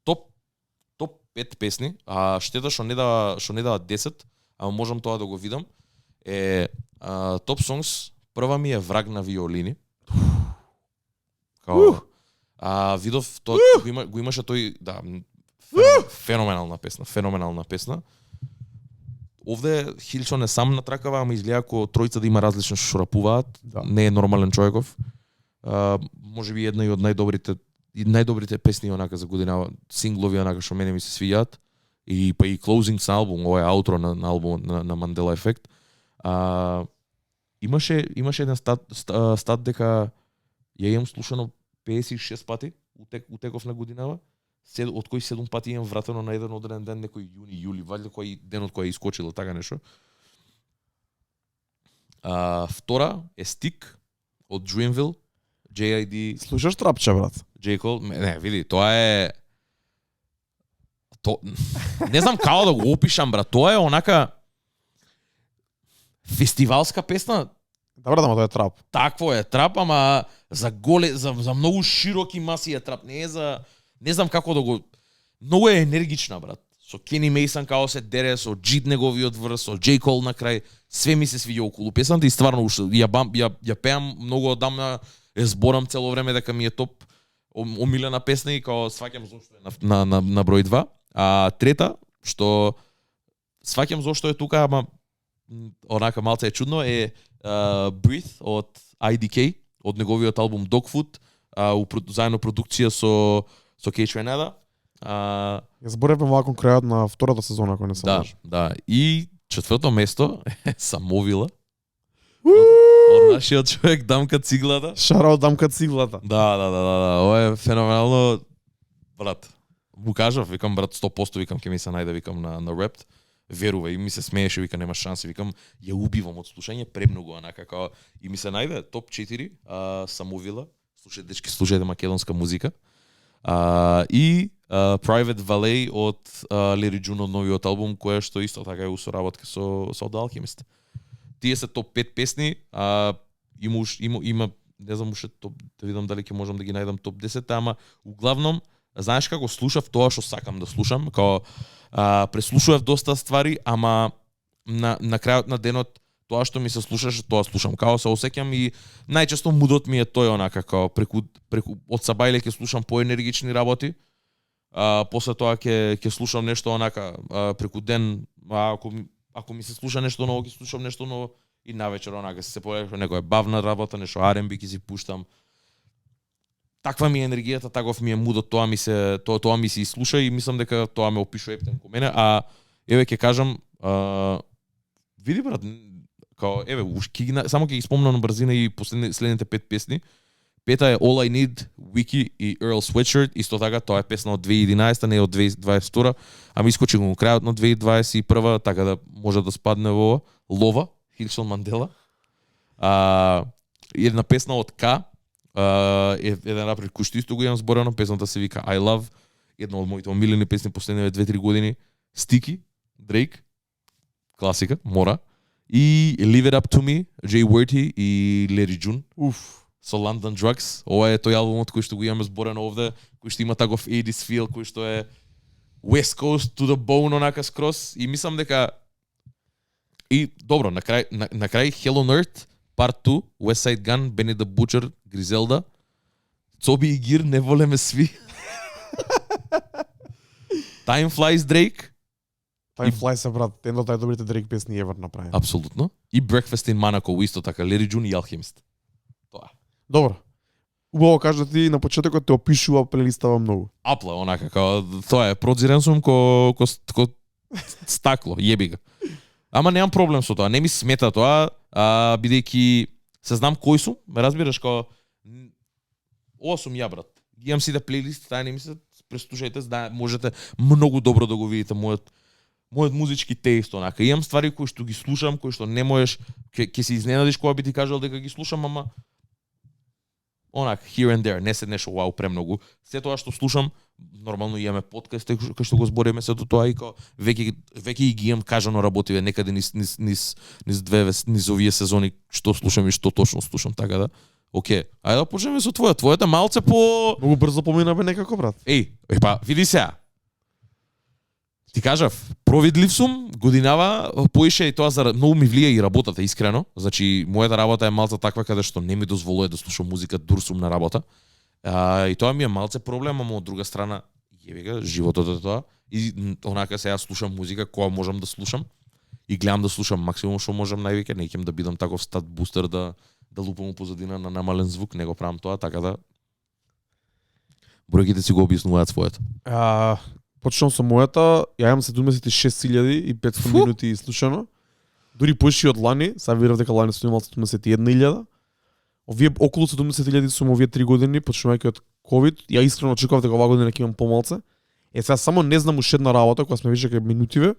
топ 5 песни, штета што не дава 10, а можам тоа да го видам. Топ songs, прва ми е Враг на виолини. Видов тоа го имаше тој, да, феноменална песна. Овде Хилсон е сам натракава, ама изгледа како тројца да има различно што рапуваат. Да. Не е нормален човеков. Можеби една и од најдобрите и најдобрите песни онака за година, синглови онака што мене ми се свиѓаат. И па и Closing на албум, ова е аутро на албум на Mandela Effect. Имаше еден стат дека ја имам слушано 56 пати утеков на годинава, од кои 7 пати имам вратено на еден одреден ден, некој јуни, јули, валјда кој денот кој е искочило така нешто. Втора е Stick од Dreamville, JID. Слушаш трапче, брат? J. Cole, не, види, тоа е не знам како да го опишам, брат. Тоа е онака фестивалска песна. Добро, да, тоа е трап. Такво е трап, ама за многу широки маси е трап. Не е за, не знам како да го, многу е енергична, брат. Со Kenny Mason као се дере, со Джид неговиот врз, со J. Cole на крај, све ми се свиѓа околу песната и стварно ја пеам многу одамна, е зборам цело време дека ми е топ омилена песна и као сваќам зошто е на број 2. А трета, што сваќам зошто е тука, ама онака малце е чудно, е Breathe од IDK, од неговиот албум Dogfood, заедно продукција со Кейч Ренада. Ја зборевме малку крајот на втората сезона, ако не се лажам. Да. И четврто место е Самовила. Од нашиот човек Дамка Циглата. Шараут Дамка Циглата. Да. Ова е феноменално, брат. Му кажав, викам брат 100%, викам ќе ми се најде, викам на реп. Верува и ми се смееше, вика нема шанси, викам ја убивам од слушање премногу онака како и ми се најде топ 4 Самовила. Слушајте дечки, слушајте македонска музика. И Private Valet од Larry June од новиот албум, која што исто така е усоработка со The Alchemist. Тие се топ 5 песни, има не знам уште топ, да видам дали ќе можам да ги најдам топ 10, ама углавном знаеш како слушав тоа што сакам да слушам, како преслушував доста ствари, ама на крајот на денот тоа што ми се слушаше, тоа слушам. Као се осеќам и најчесто мудот ми е тој онака како преку од сабајле ќе слушам поенергични работи. После тоа ќе слушам нешто онака преку ден, ако ми се слуша нешто ново, ќе слушам нешто ново и навечер онака се појавува некоја бавна работа, нешто R&B ќе си пуштам. Таква ми е енергијата, таков ми е мудот, тоа ми се и слуша и мислам дека тоа ме опишува ептен ко мене, а еве ќе кажам види брат, као еве само ќе ги спомнам на брзина и следните 5 песни. Пета е All I Need, Wiki и Earl Sweatshirt, исто така тоа е песна од 2011, не од 2022, ами искочи го крајот на 2021, така да може да спадне во Лова, Хилсон Мандела. Една песна од К, еден рапер кој што исто го имам зборено, песната се вика I Love, една од моите омилени песни последниве 2-3 години, Sticky, Drake, класика, мора, и Leave It Up To Me, Jay Worthy и Larry June. Со London Drugs. Ова е тој албумот кој што го имаме зборено овде, кој што има таков 80s feel, кој што е West Coast to the bone онака скрос и мислам дека и добро, на крај Hello Nerd Part 2, West Side Gun, Benny the Butcher, Griselda, Цоби и Гир, Не волеме сви. Time Flies Drake. Time Flies, брат, едно од најдобрите Drake песни ever направени. Апсолутно. И Breakfast in Monaco, исто така, Larry June и Alchemist. Тоа. Добро. Убаво кажа ти на почетокот те опишува плейлистава многу. Апла, онака, као, тоа е, продзирен сум ко стакло, јеби га. Ама немам проблем со тоа, не ми смета тоа, бидејќи се знам кој сум, ме разбираш, као, ова сум ја, брат. Имам си да плейлист, таа не ми се, преслушајте, можете многу добро да го видите мојот музички тест, онака. Имам ствари кои што ги слушам, кои што не можеш, ќе се изненадиш кога би ти кажал дека ги слушам, ама онак, here and there, не се нешто вау премногу. Се тоа што слушам, нормално имаме подкаст кој што го збориме се до тоа и веќе ги имам кажано работиве некаде низ овие сезони што слушам и што точно слушам, така да. Океј, ајде да почнеме со твојата малце по Многу брзо поминаме некако, брат. Па види сега. Ти кажав, провидлив сум, годинава, поише и тоа за многу ми влија и работата, искрено. Значи, мојата работа е малце таква каде што не ми дозволува да слушам музика, дур сум на работа. И тоа ми е малце проблем, ама од друга страна, јевига, животот е тоа. И онака сега слушам музика која можам да слушам и гледам да слушам максимум што можам највеќе, не ќе да бидам таков стат бустер да лупам у позадина на намален звук, не го правам тоа, така да Бројките си го објаснуваат своето. Почнам со мојата, ја имам 76.500 Фу! минути слушано. Дури поише од лани, сега верав дека лани сум имал 71.000. Овие околу 70.000 сум овие 3 години, почнувајќи од ковид. Ја искрено очекував дека оваа година ќе имам помалце. Сега само не знам уште една работа која сме више кај минутиве.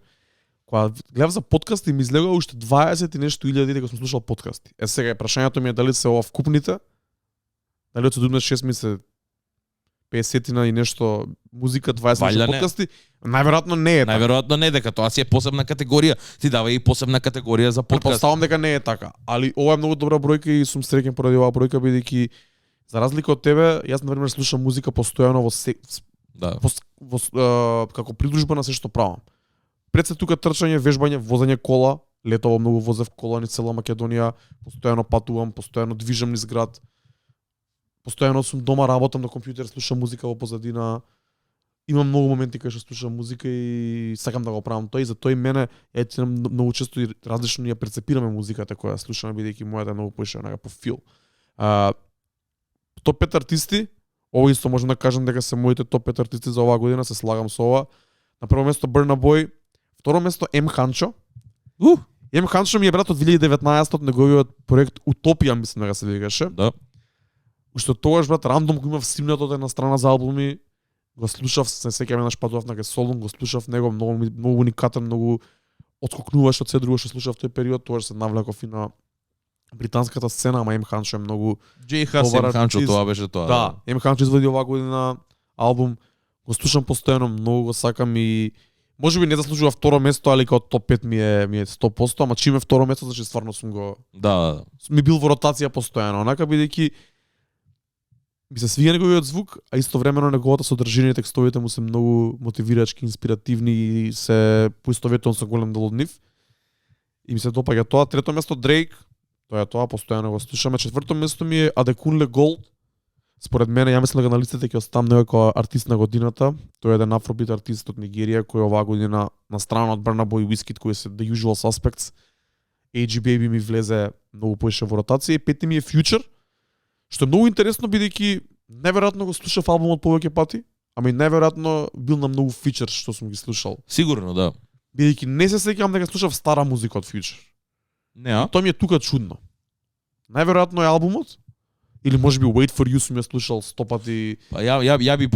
Кога гледав за подкасти ми излегува уште 20 и нешто илјади дека сум слушал подкасти. Сега прашањето ми е дали се ова вкупните, дали од 76 ми се 50 и нешто музика, 20 Валја не. подкасти. Најверојатно не е така. Најверојатно не, дека тоа си е посебна категорија. Ти дава и посебна категорија за подкаст. Предпоставам дека не е така, али ова е многу добра бројка и сум среќен поради оваа бројка бидејќи за разлика од тебе, јас на пример слушам музика постојано Да. како придружба на се што правам. Пред се тука трчање, вежбање, возење кола, летово многу возев кола низ цела Македонија, постојано патувам, постојано движам низ град. Постојано сум дома, работам на компјутер, слушам музика во позадина. Имам многу моменти кај што слушам музика и сакам да го правам тоа и затоа и мене многу често и различно ја перцепираме музиката која слушаме бидејќи мојата е многу поише онака по фил. Топ 5 артисти, ово исто можам да кажам дека се моите топ 5 артисти за оваа година, се слагам со ова. На прво место Burna Boy, второ место М Ханчо. М Ханчо ми е брат од 2019 од неговиот проект Утопија, мислам дека се викаше. Да. Уште тогаш брат рандом го имав стимнат од една страна за албуми, го слушав, се сеќавам еднаш патував на Солун, го слушав него, многу уникатен, многу отскокнуваш од се друго што слушав тој период, тогаш се навлеков и на британската сцена, ама М Ханчо е многу Джей Хас добар М Ханчо, артист. тоа беше тоа. Да, М Ханчо извади оваа година албум, го слушам постојано, многу го сакам и можеби не заслужува второ место, али као топ 5 ми е 100%, ама чим е второ место, значи стварно сум го Да. ми бил во ротација постојано, онака бидејќи ми се свија неговиот звук, а истовремено неговата содржина и текстовите му се многу мотивирачки, инспиративни и се поистоветувам со голем дел од нив. И ми се допаѓа тоа. Трето место Дрейк, тоа е тоа, постојано го слушаме. Четврто место ми е Адекунле Голд. Според мене, ја мислам дека на листите ќе оставам него како артист на годината. Тој е еден афробит артист од Нигерија кој оваа година на страна од Burna Boy и Wizkid кои се The Usual Suspects. AG Baby ми влезе многу поише во ротација и пети ми е Future, што е многу интересно бидејќи неверојатно го слушав албумот повеќе пати, ама и неверојатно бил на многу фичер што сум ги слушал. Сигурно, да. Бидејќи не се сеќавам дека слушав стара музика од Future. Не, а? Тоа ми е тука чудно. Најверојатно е албумот, или можеби Wait for You сум ја слушал 100 пати. Па ја би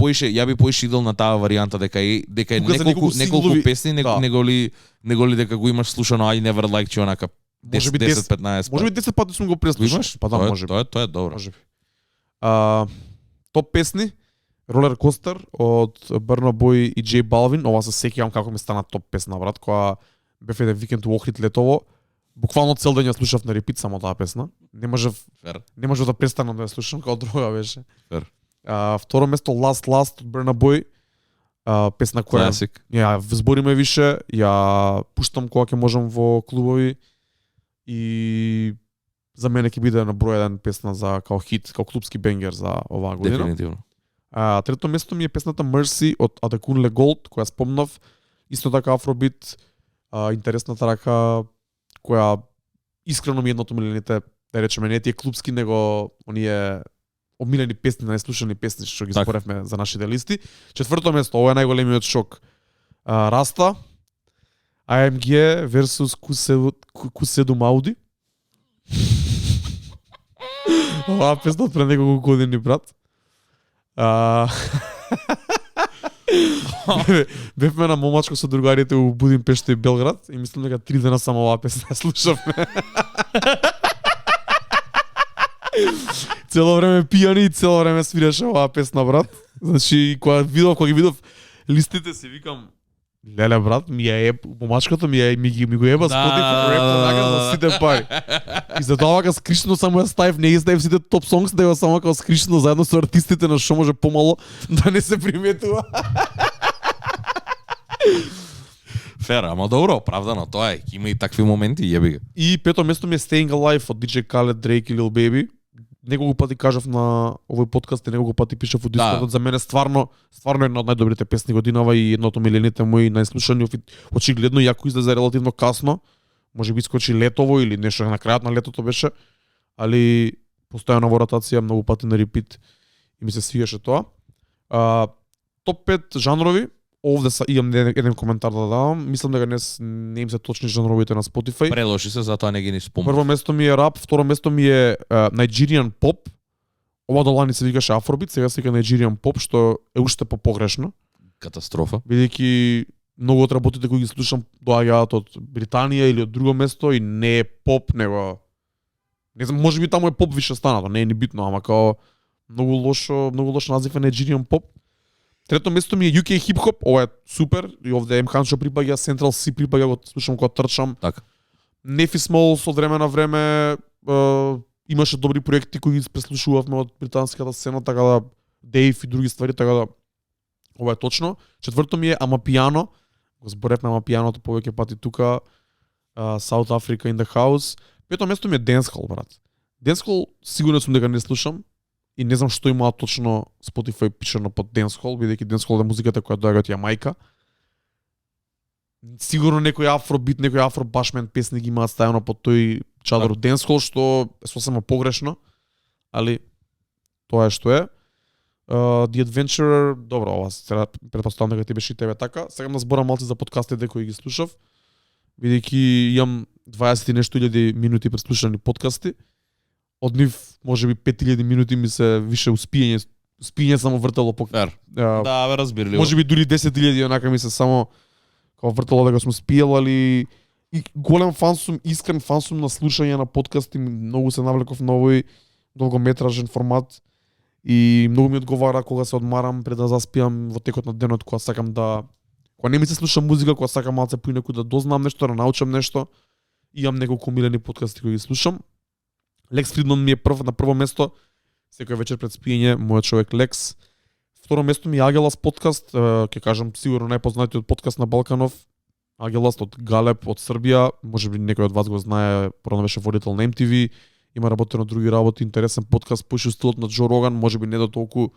поише идел на таа варијанта дека е Тука се неколку неколку синглови, песни, да. него ли дека го имаш слушано I Never Liked You онака Можеби 10-15 Можеби 10 пати сум го преслушал. Имаш? Па да, Тоа е- можеби. Тоа е добро. Можеби. Топ песни Roller Coaster од Burna Boy и J Balvin. Ова се сеќавам како ми стана топ песна, брат, која бев еден викенд у Охрид летово. Буквално цел ден ја слушав на репит само таа песна. Не можев да престанам да ја слушам, као друга беше. Фер. Второ место Last од Burna Boy. Песна која Класик. ја збориме више, ја пуштам кога ќе можам во клубови и за мене ќе биде на број еден песна за као хит, као клубски бенгер за оваа година. Дефинитивно. Трето место ми е песната Mercy од Адекунле Голд, која спомнав, исто така афробит, интересна трака која искрено ми е едното милените, да речеме, не тие клубски, него оние омилени песни, најслушани песни што ги Так. зборевме за нашите листи. Четврто место, ова е најголемиот шок. Раста, AMG versus Куседу Мауди. Оваа песна од пред неколку години, брат. Бевме на момачко со другарите у Будимпешта и Белград и мислам дека 3 дена само оваа песна ја слушавме. Цело време пијани и цело време свиреше оваа песна, брат. Значи, кога ги видов листите, си викам, леле, брат, ми ја момачкото ми го еба Spotify реп така за сите пари. И за тоа вака скришно само ја ставив, не ја ставив сите топ сонгс, да ја само како скришно заедно со артистите на што може помало да не се приметува. Фер, ама добро, оправдано, тоа е. Има и такви моменти, јеби ги. И пето место ми е Staying Alive од DJ Khaled, Drake и Lil Baby. Неколку пати кажав на овој подкаст и неколку пати пишав во Дискордот, за мене стварно една од најдобрите песни годинава и едното милените мои најслушани, очигледно јако излезе релативно касно, можеби искочи летово или нешто на крајот на летото беше, али постојано во ротација, многу пати на репит и ми се свиеше тоа. Топ 5 жанрови. Овде имам еден коментар да дадам. Мислам дека не им се точни жанровите на Spotify. Прелоши се, затоа не ги ни спомнав. Прво место ми е рап, второ место ми е Nigerian pop. Ова до лани се викаше Afrobeat, сега се вика Nigerian pop, што е уште попогрешно. Катастрофа. Бидејќи многу од работите кои ги слушам доаѓаат од Британија или од друго место и не е поп, него не знам, можеби таму е поп више станато, не е ни битно, ама као многу лош назив е Nigerian pop. Трето место ми е UK hip hop, ова е супер и овде М-Хан што припаѓа, Central C припаѓа, го слушам кога трчам. Така. Нефи Смолс од време на време имаше добри проекти кои ги преслушувавме од британската сцена, така да Дейв и други ствари, така да ова е точно. Четврто ми е Амапиано, го зборевме Амапианото повеќе пати тука, South Africa in the house. Пето место ми е Dancehall, брат. Dancehall сигурно сум дека не слушам и не знам што има точно Spotify пишано под Dancehall, бидејќи Dancehall е музиката која доаѓа од Јамајка. Сигурно некој афробит, некој афробашмен песни ги имаат ставено под тој чадор Dancehall, што е сосема погрешно, али тоа е што е. The Adventurer, добро, ова сега претпоставам дека ти беше и тебе така. Сега да зборам малку за подкастите кои ги слушав, бидејќи имам 20 и нешто илјади минути преслушани подкасти. Од нив можеби 5000 минути ми се више успиење само вртело по. Да, бе, разбирливо. Можеби дури 10.000 онака ми се само како вртело дека сум спиел, али и голем фан сум, искрен фан сум на слушање на подкасти, многу се навлеков на овој долгометражен формат и многу ми одговара кога се одмарам пред да заспиам во текот на денот, кога сакам да, кога не ми се слуша музика, кога сакам малце поинаку да дознам нешто, да научам нешто. Имам неколку милени подкасти кои ги слушам. Лекс Фридман ми е на прво место, секој вечер пред спиење, мојот човек Лекс. Второ место ми е Агелас подкаст, ќе кажам сигурно најпознатиот подкаст на Балканов. Агелас од Галеб, од Србија, можеби некој од вас го знае, порано беше водител на MTV, има работи на други работи, интересен подкаст, поише стилот на Джо Роган, можеби не до толку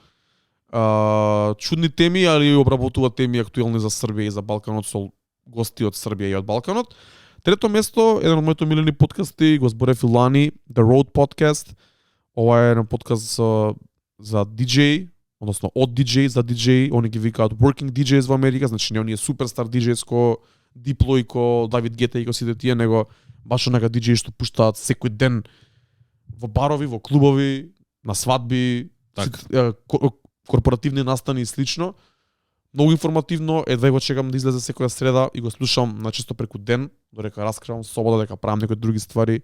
чудни теми, али обработува теми актуелни за Србија и за Балканот со гости од Србија и од Балканот. Трето место, еден од моите милени подкасти, го зборев и лани, The Road Podcast. Ова е еден подкаст за DJ, односно од DJ за DJ, они ги викаат working DJs во Америка, значи не оние суперстар DJs ко Дипло и ко Давид Гета и ко сите тие, него баш онака DJ што пуштаат секој ден во барови, во клубови, на свадби, корпоративни настани и слично. Многу информативно, едва го чекам да излезе секоја среда и го слушам начесто преку ден, додека раскривам слобода, дека правам некои други ствари.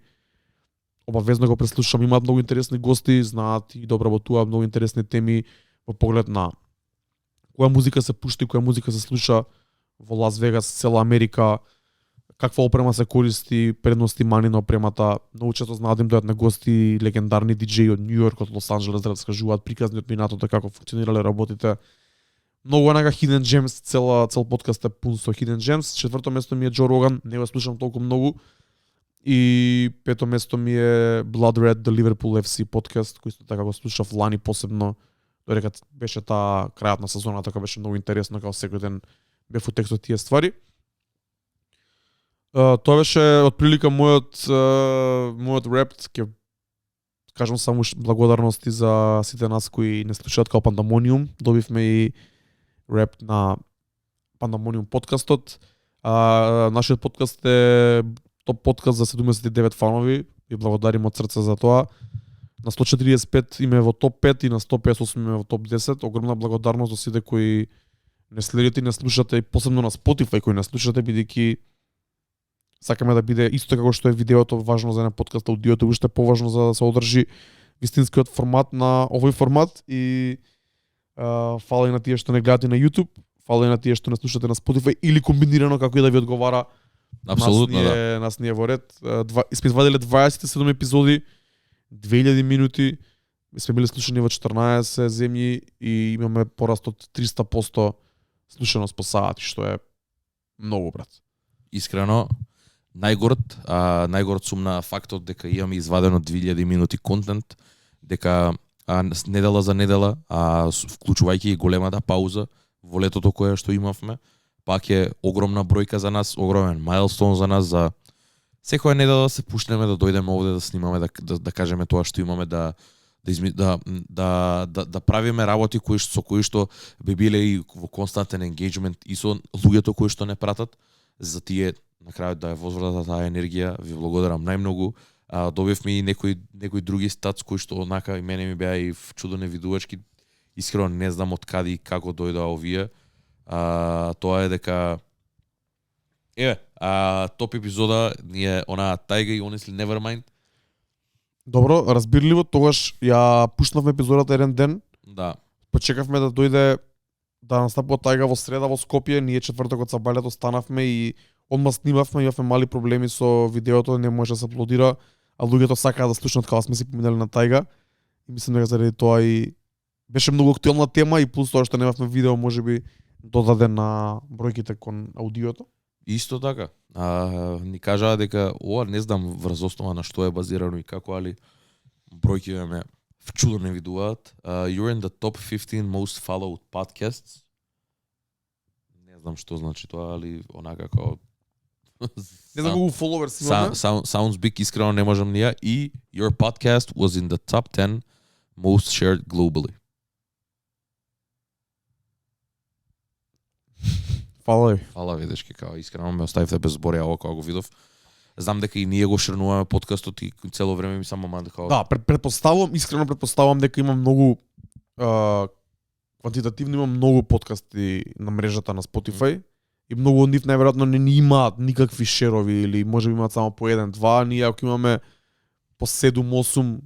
Обавезно го преслушам, имаат многу интересни гости, знаат и да обработуваат многу интересни теми во поглед на која музика се пушта и која музика се слуша во Лас Вегас, цела Америка, каква опрема се користи, предности мани на опремата. Многу често знаат да им дојат на гости легендарни диџеи од Њу Йорк, од Лос Анџелес, да раскажуваат приказни од минатото како функционирале работите. Многу онака Hidden Gems, цел подкаст е пун со Hidden Gems. Четврто место ми е Джо Роган, не го слушам толку многу. И пето место ми е Blood Red, The Liverpool FC подкаст, кој исто така го слушав лани посебно, додека беше таа крајот на сезоната, така беше многу интересно, како секој ден бев у текстот тие ствари. Тоа беше отприлика мојот реп, ќе кажам само благодарности за сите нас кои не слушаат као Пандамониум. Добивме и реп на Пандамониум подкастот. Нашиот подкаст е топ подкаст за 79 фанови и благодарим од срце за тоа. На 145 име во топ 5 и на 158 име во топ 10. Огромна благодарност до сите кои не следите и не слушате, и посебно на Spotify кои не слушате, бидејќи сакаме да биде исто како што е видеото важно за еден подкаст, аудиото уште поважно за да се одржи вистинскиот формат на овој формат. И фала и на тие што не гледате на YouTube, фала и на тие што не слушате на Spotify или комбинирано како и да ви одговара. Апсолутно, нас ние во ред. Сме извадиле 27 епизоди, 2000 минути. Ми сме били слушани во 14 земји и имаме пораст од 300% слушаност по саат, што е многу, брат. Искрено, најгорд сум на фактот дека имаме извадено 2000 минути контент, дека недела за недела, вклучувајќи и големата пауза во летото кое што имавме, пак е огромна бројка за нас, огромен мајлстоун за нас, за секоја недела да се пушнеме, да дојдеме овде да снимаме, да кажеме тоа што имаме, да да правиме работи со кои што би биле и во константен енгејџмент и со луѓето кои што не пратат. За тие на крајот да е возврата таа енергија, ви благодарам најмногу. Добивме и некои други статс кои што однака и мене ми беа и чудо невидувачки. Искрено не знам од каде и како дојдоа овие. Тоа е дека топ епизода ни е онаа Тайга и Honestly Nevermind. Добро, разбирливо, тогаш ја пуштнавме епизодата еден ден. Да. Почекавме да дојде да настапува Тайга во среда во Скопје, ние четвртокот сабајлето станавме и одма снимавме, имавме мали проблеми со видеото, не може да се аплодира, а луѓето сакаа да слушнат кога сме си поминали на Тайга. И мислам дека заради тоа и беше многу актуелна тема и плюс тоа што немавме видео, можеби додаде на бројките кон аудиото. Исто така. Ни кажаа дека ова не знам врз основа на што е базирано и како, али бројките ме чудо не видуваат. You're in the top 15 most followed podcasts. Не знам што значи тоа, али онака како не знам колку followers имаме. Sounds big, искрено не можам ние. И your podcast was in the top 10 most shared globally. Фала ви. Фала ви, дечки, као искрено ме оставивте без збори ово кога го видов. Знам дека и ние го шернуваме подкастот и цело време ми само мандека. Да, предпоставувам, искрено предпоставувам дека има многу квантитативно има многу подкасти на мрежата на Spotify и многу од нив најверојатно не имаат никакви шерови или можеби имаат само по 1-2, ние ако имаме по 7-8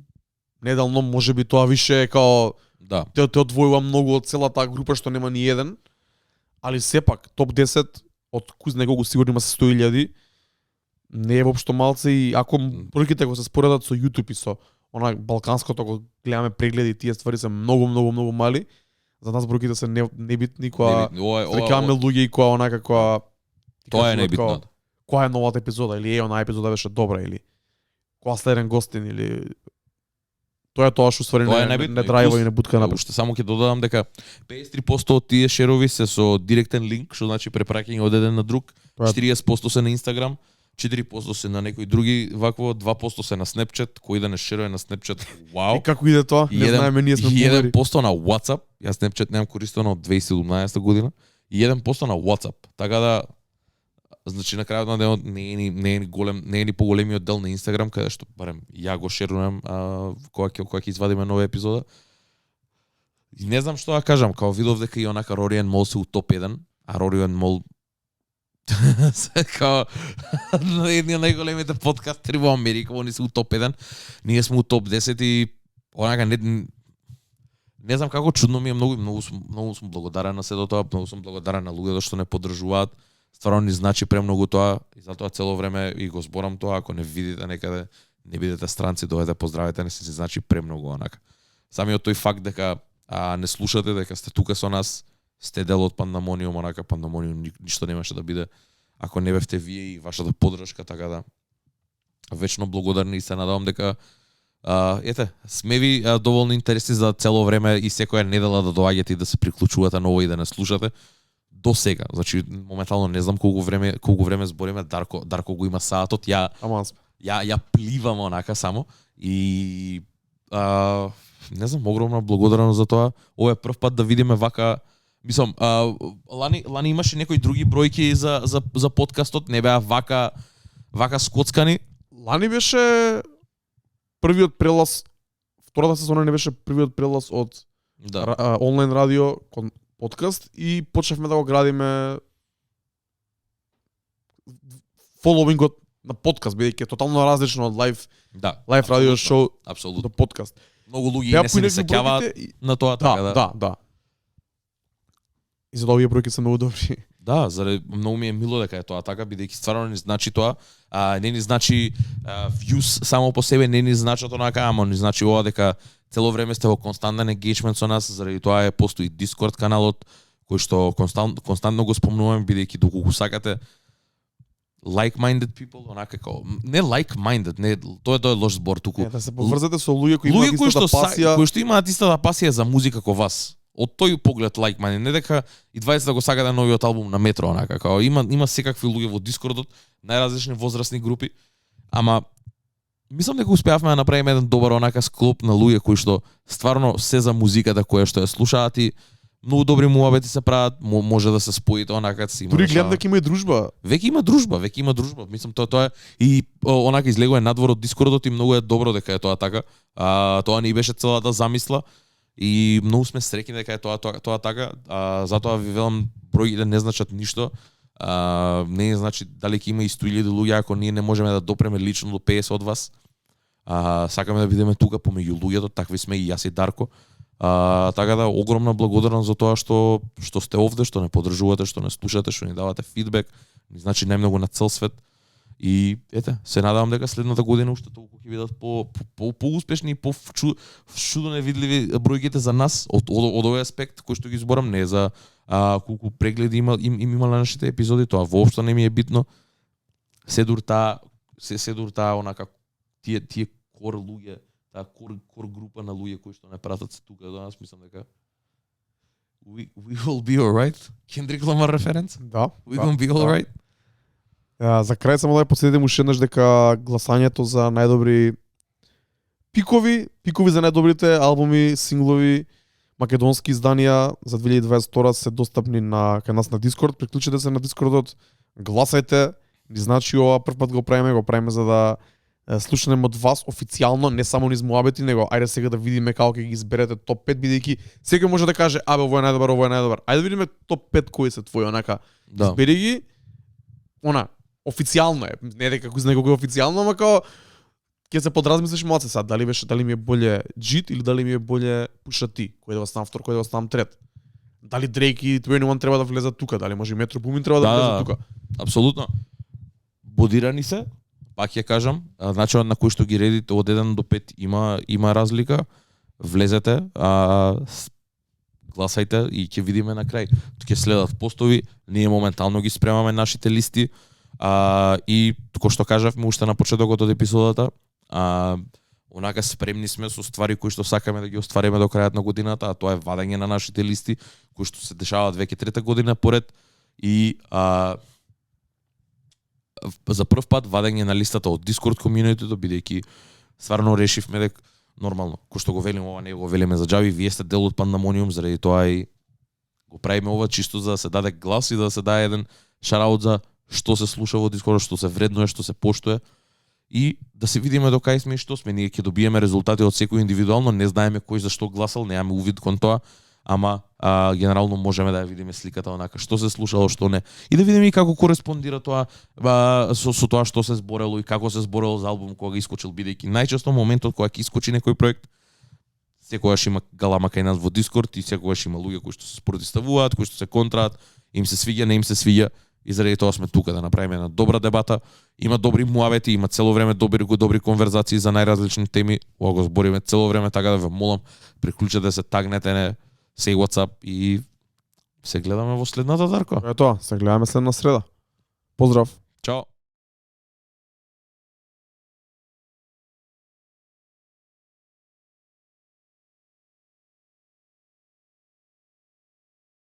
неделно, можеби тоа више е као да. Те одвојува многу од целата група што нема ни еден. Али сепак топ 10 од кој знае колку сигурно има 100.000 не е воопшто малце и ако бројките го се споредат со YouTube и со она балканското го гледаме прегледи, тие ствари се многу мали. За нас бројките се небитни кога стрекаме луѓе и кога онака кога тоа е небитно. Која е новата епизода или онаа епизода беше добра или кога следен гостин или тоа е тоа што ствари не драйва и не бутка напред. Уште само ќе додадам дека 53% од тие шерови се со директен линк, што значи препраќање од еден на друг, 40% се на Instagram, 4% се на некои други вакво, 2% се на Snapchat, кој да не шерува на Snapchat. Вау. И како иде тоа? Не знаеме, ние сме повери. 1% на WhatsApp, јас Snapchat немам користено од 2017 година, и 1% на WhatsApp. Така да значи на крајот на денот не е ни поголемиот дел на Instagram, каде што барем ја го шерувам кога ќе извадиме нова епизода. И не знам што да кажам, као видов дека и онака Rory and Mal се у топ 1, а Rory and Mal се као едни од најголемите подкастери во Америка, они се у топ 1, ние сме у топ 10 и онака не знам како чудно ми е, многу сум благодарен на сето тоа, многу сум благодарен на луѓето што не поддржуваат. Стварно ни значи премногу тоа и затоа цело време и го зборам тоа, ако не видите некаде, не видите странци, дојдете поздравете, не се значи премногу онака. Самиот тој факт дека не слушате, дека сте тука со нас, сте дел од Пандамониум, онака Пандамониум ништо немаше да биде ако не бевте вие и вашата поддршка, така да вечно благодарни и се надевам дека сме ви доволно интересни за цело време и секоја недела да доаѓате и да се приклучувате ново и да не слушате. До сега, значи моментално не знам колку време збориме, Дарко го има саатот, ја пливам онака само и не знам, огромна благодарност за тоа. Ова е прв пат да видиме вака, мислам, лани имаше некои други бројки за подкастот, не беа вака скоцкани. Лани беше првиот прелаз, втората сезона не беше првиот прелаз од онлайн радио кон подкаст и почнавме да го градиме фоловингот на подкаст, бидејќи е тотално различно од лайв радио шоу до подкаст. Многу луѓе не се сеќаваат на тоа, така да. Да. И за овие бројки се многу добри. Да, заради многу ми е мило дека е тоа така, бидејќи стварно не значи тоа, не ни значи views само по себе, не ни значат онака, ама ни значи ова дека цело време сте во константен engagement со нас, заради тоа постои Discord каналот кој што константно го спомнуваме, бидејќи доколку сакате like-minded people, онака како не like-minded, не тоа е лош збор, туку да се поврзате со луѓе кои имаат истата пасија, кои што имаат истата пасија за музика како вас. Од тој поглед like-minded, не дека и 20 да го сакате новиот албум на Метро, онака како има секакви луѓе во Дискордот, најразлични возрастни групи, ама мислам дека успеавме да направиме еден добар онака склоп на луѓе кои што стварно се за музиката која што ја слушаат и многу добри муабети се прават, може да се споите онака се има. Дури гледам дека има и дружба. Веќе има дружба. Мислам тоа е и онака излегува надвор од Дискордот и многу е добро дека е тоа така. Тоа не беше целата замисла и многу сме среќни дека е тоа така. Затоа ви велам бројите не значат ништо. Не значи дали ќе има и 100.000 луѓе ако ние не можеме да допреме лично до 50 од вас. Сакаме да бидеме тука помеѓу луѓето, такви сме и јас и Дарко. Така да огромна благодарност за тоа што сте овде, што не поддржувате, што не слушате, што ни давате фидбек. Ни значи најмногу на цел свет. И ете, се надевам дека следната година уште толку ќе бидат по-успешни и чудо невидливи бројките за нас од овој аспект кој што ги зборам, не за колку прегледи има на нашите епизоди, тоа воопшто не ми е битно. Се дурта онака тие кор луѓе, таа кор група на луѓе кои што не пратат се тука до нас, мислам дека we will be alright. Kendrick Lamar референц? Да. We gonna be alright. За крај само да подсетим уште еднаш дека гласањето за најдобри пикови за најдобрите албуми, синглови, македонски изданија за 2022 се достапни кај нас на Дискорд. Приклучете се на Дискордот, гласајте. Ни значи ова прв пат го правиме за да слушнеме од вас официјално, не само низ муабети, него ајде сега да видиме како ќе ги изберете топ 5, бидејќи секој може да каже абе овој е најдобар. Ајде да видиме топ 5 кои се твои онака. Да. Избери ги. Официјално е, не дека некој е официјално, ама као ќе се подразмислиш малце сад, дали ми е боле Джит или дали ми е боле Пуша Ти, кој да го ставам втор, кој да го ставам трет. Дали Дрейк и 21 треба да влезат тука, дали може и Метро Бумин треба да влезат тука. Апсолутно. Бодирани се, пак ќе кажам, начинот на кој што ги редите од 1 до 5 има разлика. Влезете, гласајте и ќе видиме на крај. Ќе следат постови, ние моментално ги спремаме нашите листи. И кој што кажавме уште на почетокот од епизодата, онака спремни сме со ствари кои што сакаме да ги оствариме до крајот на годината, а тоа е вадење на нашите листи кои што се дешаваат веќе трета година поред и за прв пат вадење на листата од Discord комјунитито, бидејќи стварно решивме дека нормално, кој што го велиме ова не го велиме за џаби, вие сте дел од Пандамониум, заради тоа и го правиме ова чисто за да се даде глас и да се даде еден шараут за што се слуша во Дискорд, што се вреднува, што се поштуе и да се видиме до кај сме и што сме. Ние ќе добиеме резултати од секој индивидуално, не знаеме кој за што гласал, немаме увид кон тоа, ама генерално можеме да ја видиме сликата онака што се слушало, што не. И да видиме и како кореспондира тоа со тоа што се зборело и како се зборело за албум кога искочил, бидејќи најчесто моментот кога ќе искочи некој проект секогаш има галама кај нас во Дискорд и секогаш има луѓе кои што се спротивставуваат, кои што се контраат, им се свиѓа, не им се свиѓа. И заради тоа сме тука да направиме една добра дебата. Има добри муабети, има цело време добри конверзации за најразлични теми. Ова го збориме цело време, така да ве молам, приклучете се, тагнете не, say WhatsApp и се гледаме во следната, Дарко. Тоа, се гледаме следна среда. Поздрав. Чао.